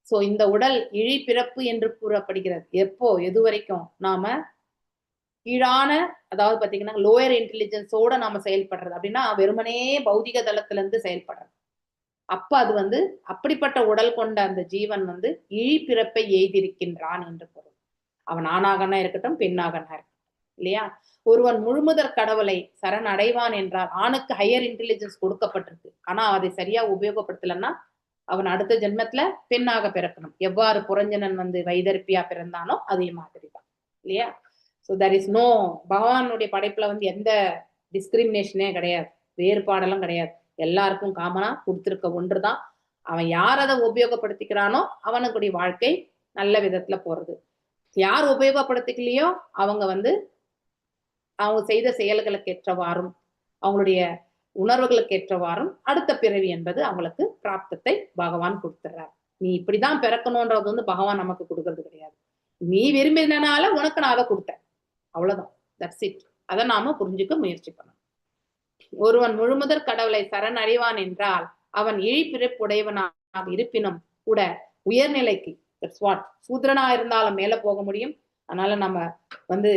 Speaker 1: சோ இந்த உடல் இழி பிறப்பு என்று கூறப்படுகிறது. எப்போ எது வரைக்கும் நாம கீழான, அதாவது பாத்தீங்கன்னா லோயர் இன்டெலிஜென்ஸோட நாம செயல்படுறது அப்படின்னா வெறுமனே பௌதிக தளத்துல இருந்து செயல்படுறது. அப்ப அது வந்து அப்படிப்பட்ட உடல் கொண்ட அந்த ஜீவன் வந்து இழி பிறப்பை எய்திருக்கின்றான் என்று பொருள். அவன் ஆணாகனா இருக்கட்டும், பெண்ணாகனா இருக்கட்டும், இல்லையா? ஒருவன் முழுமுதற் கடவுளை சரண் அடைவான் என்றால், ஆணுக்கு ஹையர் இன்டெலிஜென்ஸ் கொடுக்கப்பட்டிருக்கு, ஆனா அதை சரியா உபயோகப்படுத்தலைன்னா அவன் அடுத்த ஜென்மத்துல பெண்ணாக பிறக்கணும். எவ்வாறு புரஞ்சனன் வந்து வைதர்ப்பியா பிறந்தானோ அதே மாதிரி தான், இல்லையா? ஸோ there is no, பகவானுடைய படைப்புல வந்து எந்த டிஸ்கிரிமினேஷனே கிடையாது, வேறுபாடெல்லாம் கிடையாது. எல்லாருக்கும் காமனா கொடுத்திருக்க ஒன்றுதான். அவன் யார் அதை உபயோகப்படுத்திக்கிறானோ அவனுக்குடைய வாழ்க்கை நல்ல விதத்துல போறது. யார் உபயோகப்படுத்திக்கலையோ அவங்க வந்து அவங்க செய்த செயல்களுக்கு ஏற்றவாறும் அவங்களுடைய உணர்வுகளுக்கு ஏற்றவாறும் அடுத்த பிறவி என்பது அவங்களுக்கு பிராப்தத்தை பகவான் கொடுத்துறார். நீ இப்படிதான் பிறக்கணும்ன்றது வந்து பகவான் நமக்கு கொடுக்கறது கிடையாது. நீ விரும்பினால உனக்கு நான் அதை கொடுத்தேன், அவ்வளவுதான், that's it. அதை நாம புரிஞ்சுக்க முயற்சி பண்ணணும். ஒருவன் முழுமுதற் கடவுளை சரண் அடைவான் என்றால் அவன் இழிபிறப்புடையவனாக இருப்பினும் கூட உயர்நிலைக்கு, that's what, சூத்ரனா இருந்தாலும் மேல போக முடியும். அதனால நம்ம வந்து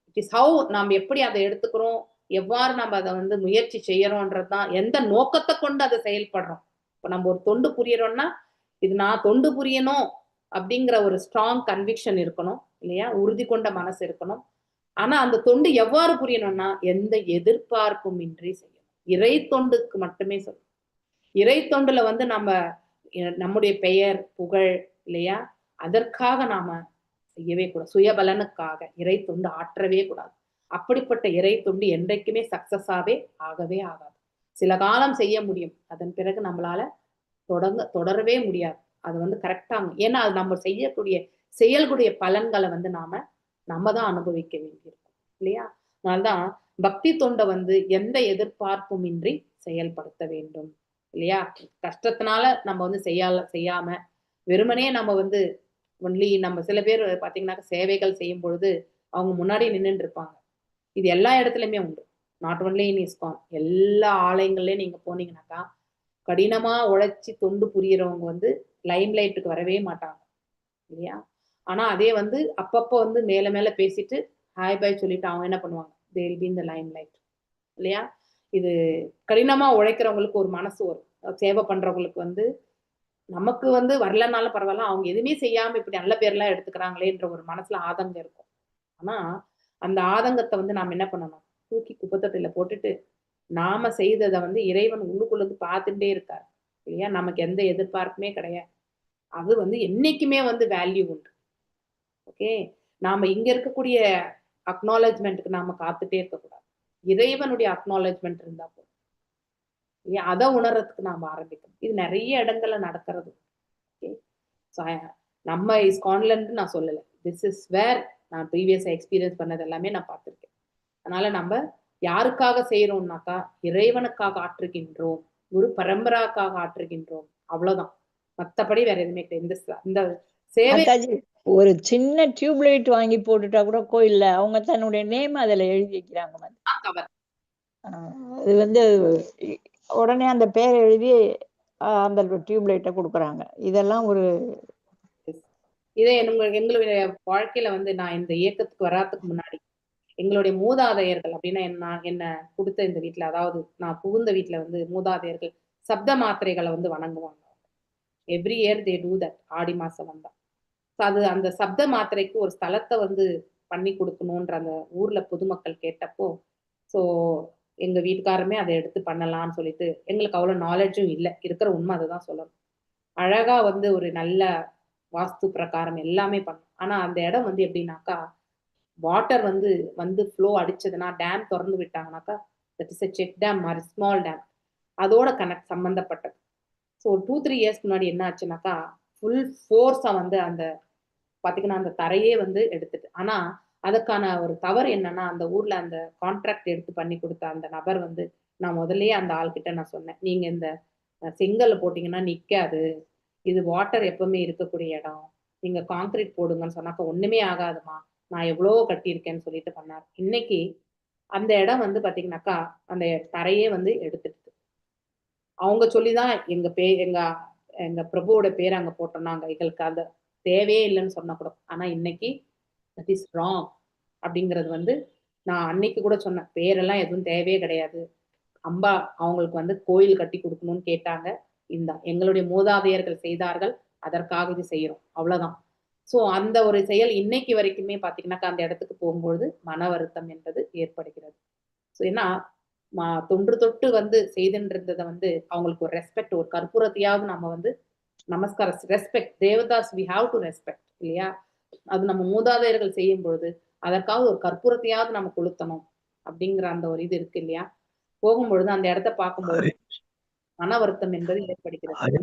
Speaker 1: it is how நாம் எப்படி அதை எடுத்துக்கிறோம், எவ்வாறு நம்ம அதை வந்து முயற்சி செய்யறோம்ன்றதுதான், எந்த நோக்கத்தை கொண்டு அதை செயல்படுறோம். இப்ப நம்ம ஒரு தொண்டு புரியறோம்னா இது நான் தொண்டு புரியணும் அப்படிங்கிற ஒரு ஸ்ட்ராங் கன்விக்ஷன் இருக்கணும் இல்லையா? உறுதி கொண்ட மனசு இருக்கணும். ஆனா அந்த தொண்டு எவ்வாறு புரியணும்னா எந்த எதிர்பார்ப்பும் இன்றி செய்யணும். இறை தொண்டுக்கு மட்டுமே சொல்லணும். இறை தொண்டுல வந்து நம்ம நம்முடைய பெயர் புகழ் இல்லையா, அதற்காக நாம செய்யவே கூடாது. சுயபலனுக்காக இறை தொண்டு ஆற்றவே கூடாது. அப்படிப்பட்ட இறை தொண்டு என்றைக்குமே சக்சஸாவே ஆகவே ஆகாது. சில காலம் செய்ய முடியும், அதன் பிறகு நம்மளால தொடரவே முடியாது. அது வந்து கரெக்டாங்க. ஏன்னா அது நம்ம செய்யக்கூடிய செயல்களுடைய பலன்களை வந்து நம்ம தான் அனுபவிக்க வேண்டியிருக்கும் இல்லையா? அதனால்தான் பக்தி தொண்டை வந்து எந்த எதிர்பார்ப்பும் இன்றி செயல்படுத்த வேண்டும் இல்லையா? கஷ்டத்தினால நம்ம வந்து செய்யாம வெறுமனே நம்ம வந்து ஒன்லி நம்ம சில பேர் பாத்தீங்கன்னாக்க சேவைகள் செய்யும் பொழுது அவங்க முன்னாடி நின்னுட்டு இருப்பாங்க. இது எல்லா இடத்துலயுமே உண்டு, not only in ISKCON. எல்லா ஆலயங்கள்லயும் நீங்க போனீங்கன்னாக்கா கடினமா உழைச்சி தொண்டு புரியறவங்க வந்து லைம் லைட்டுக்கு வரவே மாட்டாங்க இல்லையா? ஆனா அதே வந்து அப்பப்போ வந்து மேல மேல பேசிட்டு ஹாய் பாய் சொல்லிட்டு அவங்க என்ன பண்ணுவாங்க, they will be in the limelight இல்லையா? இது கடினமா உழைக்கிறவங்களுக்கு ஒரு மனசு வரும். சேவை பண்றவங்களுக்கு வந்து நமக்கு வந்து வரலனாலும் பரவாயில்ல, அவங்க எதுவுமே செய்யாம இப்படி நல்ல பேர்லாம் எடுத்துக்கிறாங்களேன்ற ஒரு மனசுல ஆதங்கம் இருக்கும். ஆனா அந்த ஆதங்கத்தை வந்து நாம என்ன பண்ணணும், தூக்கி குப்பைத்தொட்டில போட்டுட்டு நாம செய்ததை வந்து இறைவன் உள்ளுக்குள்ள இருந்து பார்த்துட்டே இருக்காரு இல்லையா? நமக்கு எந்த எதிர்பார்ப்புமே கிடையாது. அது வந்து என்னைக்குமே வந்து வேல்யூ உண்டு. ஓகே, நாம இங்க இருக்கக்கூடிய அக்னாலஜ்மெண்ட்டுக்கு நாம காத்துட்டே இருக்கக்கூடாது. இறைவனுடைய அக்னாலஜ்மெண்ட் இருந்தா போதும் இல்லையா? அதை உணர்றதுக்கு நாம ஆரம்பிக்கணும். இது நிறைய இடங்கள்ல நடக்கிறது. ஓகே, நம்ம இஸ்கான்லன்னு நான் சொல்லலை, this is where நான் ப்ரீவியஸ் எக்ஸ்பீரியன்ஸ் பண்ணது எல்லாமே நான் பார்த்துருக்கேன். அதனால நம்ம யாருக்காக செய்யறோம்னாக்கா இறைவனுக்காக ஆற்றுகின்றோம், குரு பரம்பராக்காக ஆற்றுகின்றோம், அவ்வளவுதான். மத்தபடி வேற எதுவுமே கிடையாது. இந்த சேவை
Speaker 5: மாதாஜி, ஒரு சின்ன டியூப்லைட் வாங்கி போட்டுட்டா கூட கோயில்ல அவங்க தன்னுடைய நேம் அதுல எழுதி வைக்கிறாங்க மாதாஜி.
Speaker 1: தவறு.
Speaker 5: அது வந்து உடனே அந்த பேரை எழுதி அந்த டியூப்லைட்டை கொடுக்குறாங்க. இதெல்லாம் ஒரு
Speaker 1: இதே எங்களுடைய வாழ்க்கையில வந்து நான் இந்த இயக்கத்துக்கு வராதுக்கு முன்னாடி எங்களுடைய மூதாதையர்கள் அப்படின்னா என்ன கொடுத்த இந்த வீட்டுல, அதாவது நான் புகுந்த வீட்டுல வந்து மூதாதையர்கள் சப்த மாத்திரைகளை வந்து வணங்குவாங்க. Every year they do that. ஆடி மாசம் வந்தா அது அந்த சப்த மாத்திரைக்கு ஒரு ஸ்தலத்தை வந்து பண்ணி கொடுக்கணுன்ற அந்த ஊர்ல பொதுமக்கள் கேட்டப்போ, ஸோ எங்க வீட்டுக்காரமே அதை எடுத்து பண்ணலாம்னு சொல்லிட்டு, எங்களுக்கு அவ்வளவு நாலேஜும் இல்லை, இருக்கிற உண்மை அதை தான் சொல்லணும். அழகா வந்து ஒரு நல்ல வாஸ்து பிரகாரம் எல்லாமே பண்ணும். ஆனா அந்த இடம் வந்து எப்படின்னாக்கா வாட்டர் வந்து வந்து ஃப்ளோ அடிச்சதுன்னா டேம் திறந்து விட்டாங்கனாக்கா that is a check dam மாதிரி, ஸ்மால் டேம், அதோட கனெக்ட் சம்பந்தப்பட்டது. ஸோ 2-3 இயர்ஸ்க்கு முன்னாடி என்ன ஆச்சுனாக்கா ஃபுல் ஃபோர்ஸா வந்து அந்த பாத்தீங்கன்னா அந்த தரையே வந்து எடுத்துட்டு. ஆனா அதுக்கான ஒரு தவறு என்னன்னா அந்த ஊர்ல அந்த கான்ட்ராக்ட் எடுத்து பண்ணி கொடுத்த அந்த நபர் வந்து நான் முதல்லயே அந்த ஆள்கிட்ட நான் சொன்னேன், நீங்க இந்த செங்கல் போட்டீங்கன்னா நிக்காது, இது வாட்டர் எப்பவுமே இருக்கக்கூடிய இடம், நீங்க கான்கிரீட் போடுங்கன்னு சொன்னாக்கா ஒண்ணுமே ஆகாதுமா, நான் எவ்வளோ கட்டியிருக்கேன்னு சொல்லிட்டு பண்ணார். இன்னைக்கு அந்த இடம் வந்து பாத்தீங்கன்னாக்கா அந்த தரையே வந்து எடுத்துட்டு அவங்க சொல்லிதான் எங்க எங்க பிரபுவோட பேர் அங்க போட்டோம்னாங்க, எங்களுக்கு அந்த தேவையே இல்லைன்னு சொன்னா கூட. ஆனா இன்னைக்கு that is wrong அப்படிங்கிறது வந்து நான் அன்னைக்கு கூட சொன்னேன், பேரெல்லாம் எதுவும் தேவையே கிடையாது, அம்பா அவங்களுக்கு வந்து கோயில் கட்டி கொடுக்கணும்னு கேட்டாங்க, இந்த எங்களுடைய மூதாதையர்கள் செய்தார்கள், அதற்காக இது செய்யறோம், அவ்வளவுதான். சோ அந்த ஒரு செயல் இன்னைக்கு வரைக்குமே பாத்தீங்கன்னாக்கா அந்த இடத்துக்கு போகும்பொழுது மன வருத்தம் என்பது ஏற்படுகிறது. ஸோ ஏன்னா தொன்று தொட்டு வந்து செய்துன்னு இருந்ததை வந்து அவங்களுக்கு ஒரு ரெஸ்பெக்ட், ஒரு கற்பூரத்தையாவது நம்ம வந்து நமஸ்கார respect, devatas we have to respect இல்லையா? அது நம்ம மூதாதையர்கள் செய்யும் பொழுது அதற்காக ஒரு கற்பூரத்தையாவது நம்ம கொளுத்தணும் அப்படிங்கிற அந்த ஒரு இது இருக்கு இல்லையா? போகும்பொழுது அந்த இடத்த பார்க்கும்போது மன வருத்தம் என்பது ஏற்படுகிறது.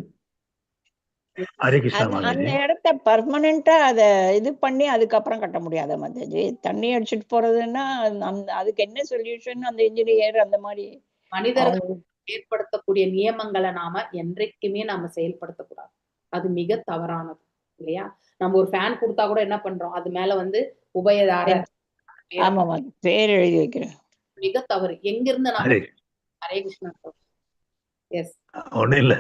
Speaker 7: ஹரே கிருஷ்ணா
Speaker 5: அந்த இடத்த பர்மனண்டா அத இது பண்ணி அதுக்கப்புறம் கட்ட முடியாத மாதாஜி? தண்ணி அடிச்சுட்டு போறதுன்னா அதுக்கு என்ன சொல்யூஷன்? அந்த இன்ஜினியர் அந்த மாதிரி
Speaker 1: மனிதர்கள் ஏற்படுத்தக்கூடிய நியமங்களை நாம என்றைக்குமே நாம செயல்படுத்தக்கூடாது. அது மிக தவறானது இல்லையா? நம்ம ஒரு ஃபேன் கொடுத்தா கூட என்ன பண்றோம், அது மேல வந்து உபயதாரர்
Speaker 5: ஆமாமா பேர் எழுதி வைக்கிறேன்.
Speaker 1: மிக தவறு. எங்கிருந்து நாம ஹரே கிருஷ்ணா. எஸ்,
Speaker 7: ஒண்ணும் இல்ல,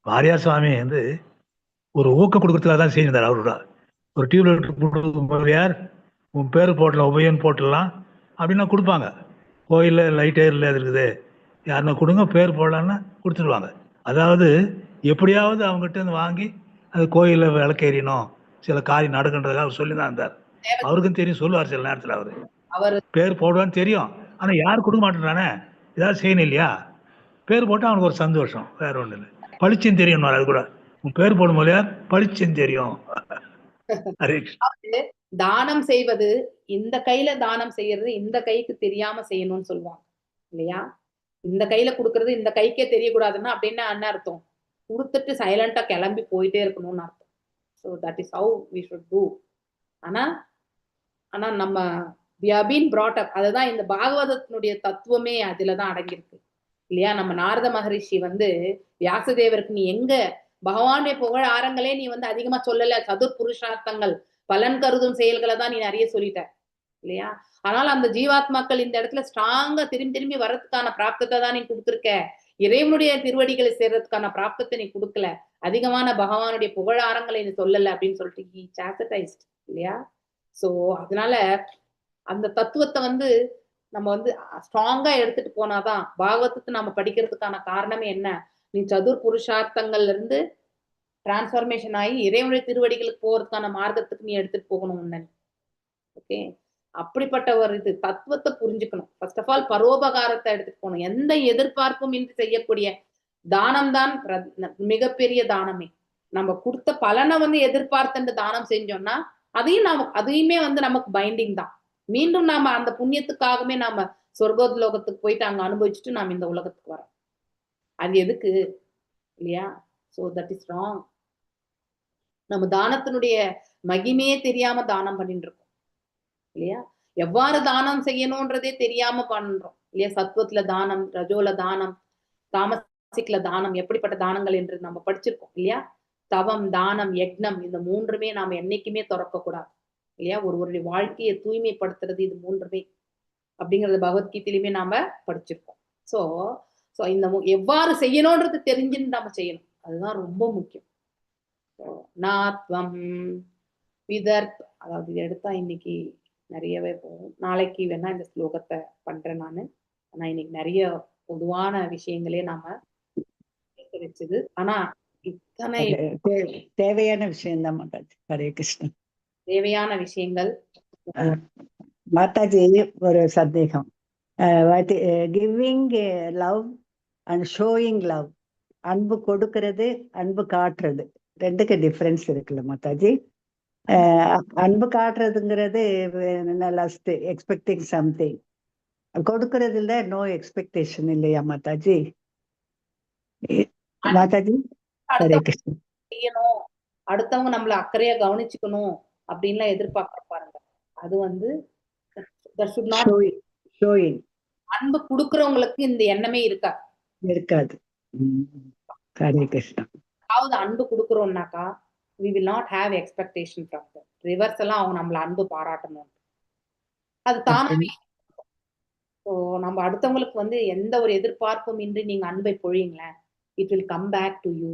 Speaker 7: வாரியார் சுவாமி வந்து ஒரு ஊக்கம் கொடுக்கறதுக்காக தான் செஞ்சிருந்தார். அவரோட ஒரு டியூப்லைட் கொடுக்கும், யார் உன் பேர் போட்டலாம், உபயன் போட்டுடலாம் அப்படின்னா கொடுப்பாங்க. கோயிலில் லைட்டே இல்லை இருக்குது, யாருன்னா கொடுங்க பேர் போடலான்னா கொடுத்துருவாங்க. அதாவது எப்படியாவது அவங்ககிட்ட இருந்து வாங்கி அது கோயிலில் விளக்கேறினோம், சில காரியம் நடக்குன்றதாக அவர் சொல்லி தான் இருந்தார். அவருக்கும் தெரியும், சொல்லுவார் சில நேரத்தில். அவர்
Speaker 1: அவர்
Speaker 7: பேர் போடுவான்னு தெரியும், ஆனால் யாரும் கொடுக்க மாட்டேன்றானே, ஏதாவது செய்யணும் இல்லையா? பேர் போட்டால் அவனுக்கு ஒரு சந்தோஷம், வேற ஒன்றும் இல்லை. பளிச்சுன்னு தெரியும், அது கூட உன் பேர் போடும் போலியா பளிச்சுன்னு தெரியும். ஹரே கிருஷ்ணா.
Speaker 1: தானம் செய்வது இந்த கையில தானம் செய்யறது இந்த கைக்கு தெரியாம செய்யணும்னு சொல்லுவாங்க இல்லையா? இந்த கையில கொடுக்கறது இந்த கைக்கே தெரியக்கூடாதுன்னா அப்படின்னா என்ன அர்த்தம்? கொடுத்துட்டு சைலண்டா கிளம்பி போயிட்டே இருக்கணும்னு அர்த்தம். So that is how we should do. ஆனா ஆனா நம்ம we have been brought up, அதுதான் இந்த பாகவதத்தினுடைய தத்துவமே அதுலதான் அடங்கியிருக்கு இல்லையா? நம்ம நாரத மகரிஷி வந்து வியாசதேவருக்கு நீ எங்க பகவானுடைய புகழ் ஆரங்களே நீ வந்து அதிகமா சொல்லல, சதுர் புருஷார்த்தங்கள் பலன் கருதும் செயல்களை தான் நீ நிறைய சொல்லிட்ட இல்லையா? ஆனால் அந்த ஜீவாத்மாக்கள் இந்த இடத்துல ஸ்ட்ராங்கா திரும்பி திரும்பி வர்றதுக்கான பிராப்தத்தை தான் நீ கொடுத்துருக்க, இறைவனுடைய திருவடிகளை சேர்றதுக்கான பிராப்தத்தை நீ கொடுக்கல, அதிகமான பகவானுடைய புகழாரங்களை நீ சொல்லல அப்படின்னு சொல்லிட்டு he chastised இல்லையா? சோ அதனால அந்த தத்துவத்தை வந்து நம்ம வந்து ஸ்ட்ராங்கா எடுத்துட்டு போனாதான் பாகவதத்தை நாம படிக்கிறதுக்கான காரணமே என்ன? நீ சதுர் புருஷார்த்தங்கள்ல இருந்து டிரான்ஸ்ஃபர்மேஷன் ஆகி இறைவனுடைய திருவடிகளுக்கு போறதுக்கான மார்க்கத்துக்கு நீ எடுத்துட்டு போகணும் உன்னை. ஓகே, அப்படிப்பட்ட ஒரு இது தத்துவத்தை புரிஞ்சுக்கணும். ஃபர்ஸ்ட் ஆஃப் ஆல் பரோபகாரத்தை எடுத்துட்டு போகணும். எந்த எதிர்பார்ப்பும் இன்றி செய்யக்கூடிய தானம் தான் மிகப்பெரிய தானமே. நம்ம கொடுத்த பலனை வந்து எதிர்பார்த்து தானம் செஞ்சோம்னா அதையும் நாம அதையுமே வந்து நமக்கு பைண்டிங் தான். மீண்டும் நாம அந்த புண்ணியத்துக்காகவே நாம சொர்க்கோலோகத்துக்கு போயிட்டு அங்க அனுபவிச்சுட்டு நாம இந்த உலகத்துக்கு வரோம். அது எதுக்கு இல்லையா? So that is wrong. நம்ம தானத்தினுடைய மகிமையே தெரியாம தானம் பண்ணிட்டு இருக்கோம் இல்லையா? எவ்வாறு தானம் செய்யணும்ன்றதே தெரியாம பண்றோம் இல்லையா? சத்துவத்துல தானம், ரஜோல தானம், தாமசிக்ல தானம், எப்படிப்பட்ட தானங்கள் என்று நம்ம படிச்சிருக்கோம் இல்லையா? தவம், தானம், யக்னம் இந்த மூன்றுமே நாம என்னைக்குமே துறக்க கூடாது இல்லையா? ஒருவருடைய வாழ்க்கையை தூய்மைப்படுத்துறது இது மூன்றுமே அப்படிங்கறது பகவத்கீதையிலுமே நாம படிச்சிருக்கோம். சோ சோ இந்த எவ்வாறு செய்யணும்ன்றது தெரிஞ்சுன்னு நாம செய்யணும், அதுதான் ரொம்ப முக்கியம். நாத்வம் விதர்ப், அதாவது இது எடுத்தா இன்னைக்கு நிறையவே போகும். நாளைக்கு வேணா இந்த ஸ்லோகத்தை பண்றேன் நானு. ஆனா இன்னைக்கு நிறைய பொதுவான விஷயங்களே நாம வச்சது. ஆனா இத்தனை
Speaker 8: தேவையான விஷயம் தான் மாதாஜி. ஹரே கிருஷ்ணா.
Speaker 1: தேவையான விஷயங்கள்
Speaker 8: மாதாஜி ஒரு சந்தேகம். Giving love and showing love, அன்பு கொடுக்கிறது அன்பு காட்டுறது ரெண்டுக்கு டிஃப்ரென்ஸ் இருக்குல்ல மாதாஜி? அன்பு காட்டுறதுங்கிறது லஸ்ட், எக்ஸ்பெக்டிங் சம்திங். கொடுக்கறதுல நோ எக்ஸ்பெக்டேஷன் இல்லையா மாதாஜி? மாதாஜி ஹரே கிருஷ்ணா.
Speaker 1: செய்யணும், அடுத்தவங்க நம்மள அக்கறையா கவனிச்சுக்கணும் அப்படின்லாம் எதிர்பார்க்க பாருங்க, அது வந்து அன்பு குடுக்கறவங்களுக்கு இந்த எண்ணமே இருக்காது
Speaker 8: இருக்காது. ஹரே கிருஷ்ணா.
Speaker 1: அதாவது அன்பு குடுக்குறோம்னாக்கா we will not have expectation from them. Reverse எல்லாம் அவங்க நம்மள அன்பு பாராட்டணும், அது தானாவே. ஸோ நம்ம அடுத்தவங்களுக்கு வந்து எந்த ஒரு எதிர்பார்ப்பும் இன்றி நீங்க அன்பை பொழியுங்களேன், it will come back to you.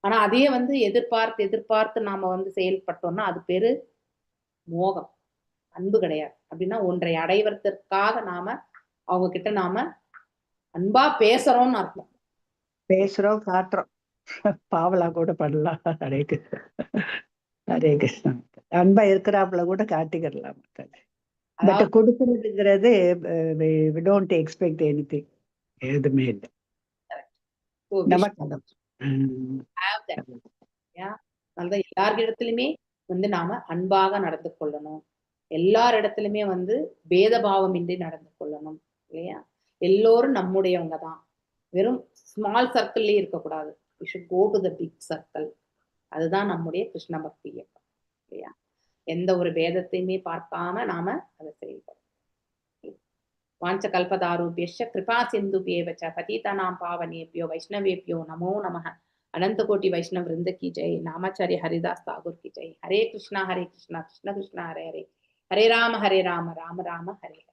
Speaker 1: ஆனா அதையே வந்து எதிர்பார்த்து எதிர்பார்த்து நாம வந்து செயல்பட்டோம்னா அது பேரு மோகம், அன்பு கிடையாது. அப்படின்னா ஒன்றை அடைவதற்காக நாம அவங்க கிட்ட நாம அன்பா பேசுறோம்னு அர்த்தம்.
Speaker 8: பேசுறோம், காட்டுறோம், பாவலா கூட பண்ணலாம். ஹரே கிருஷ்ணா, ஹரே கிருஷ்ணா. அன்பா இருக்கிறாப்புல கூட காட்டிக்கிடலாம். பட் கொடுக்கறதுங்கிறது don't expect any thing, எதுவுமே இல்லை. நமக்கு
Speaker 1: எல்லார்கிடத்திலுமே வந்து நாம அன்பாக நடந்து கொள்ளணும், எல்லார் இடத்துலயுமே வந்து பேதபாவம் இன்றி நடந்து கொள்ளணும் இல்லையா? எல்லோரும் நம்முடையவங்க தான், வெறும் ஸ்மால் சர்க்கிள்லயே இருக்கக்கூடாது. We should go to the big circle. அதுதான் நம்முடைய கிருஷ்ண பக்தி இயக்கம் இல்லையா? எந்த ஒரு பேதத்தையுமே பார்க்காம நாம அதை செயல்படும். வாஞ்ச கல்பதாரூபியஷ கிருபா சிந்து பேவச்ச பதிதானாம் பாவனேபியோ வைஷ்ணவேபியோ நமோ நமஹ. அனந்த கோட்டி வைஷ்ணவ விருந்த கி ஜெய். நாமாச்சாரிய ஹரிதாஸ் தாகூர் கி ஜெய். ஹரே கிருஷ்ணா ஹரே கிருஷ்ணா கிருஷ்ண கிருஷ்ணா ஹரே ஹரே, ஹரே ராம ஹரே ராம ராம ராம ஹரே ஹரே.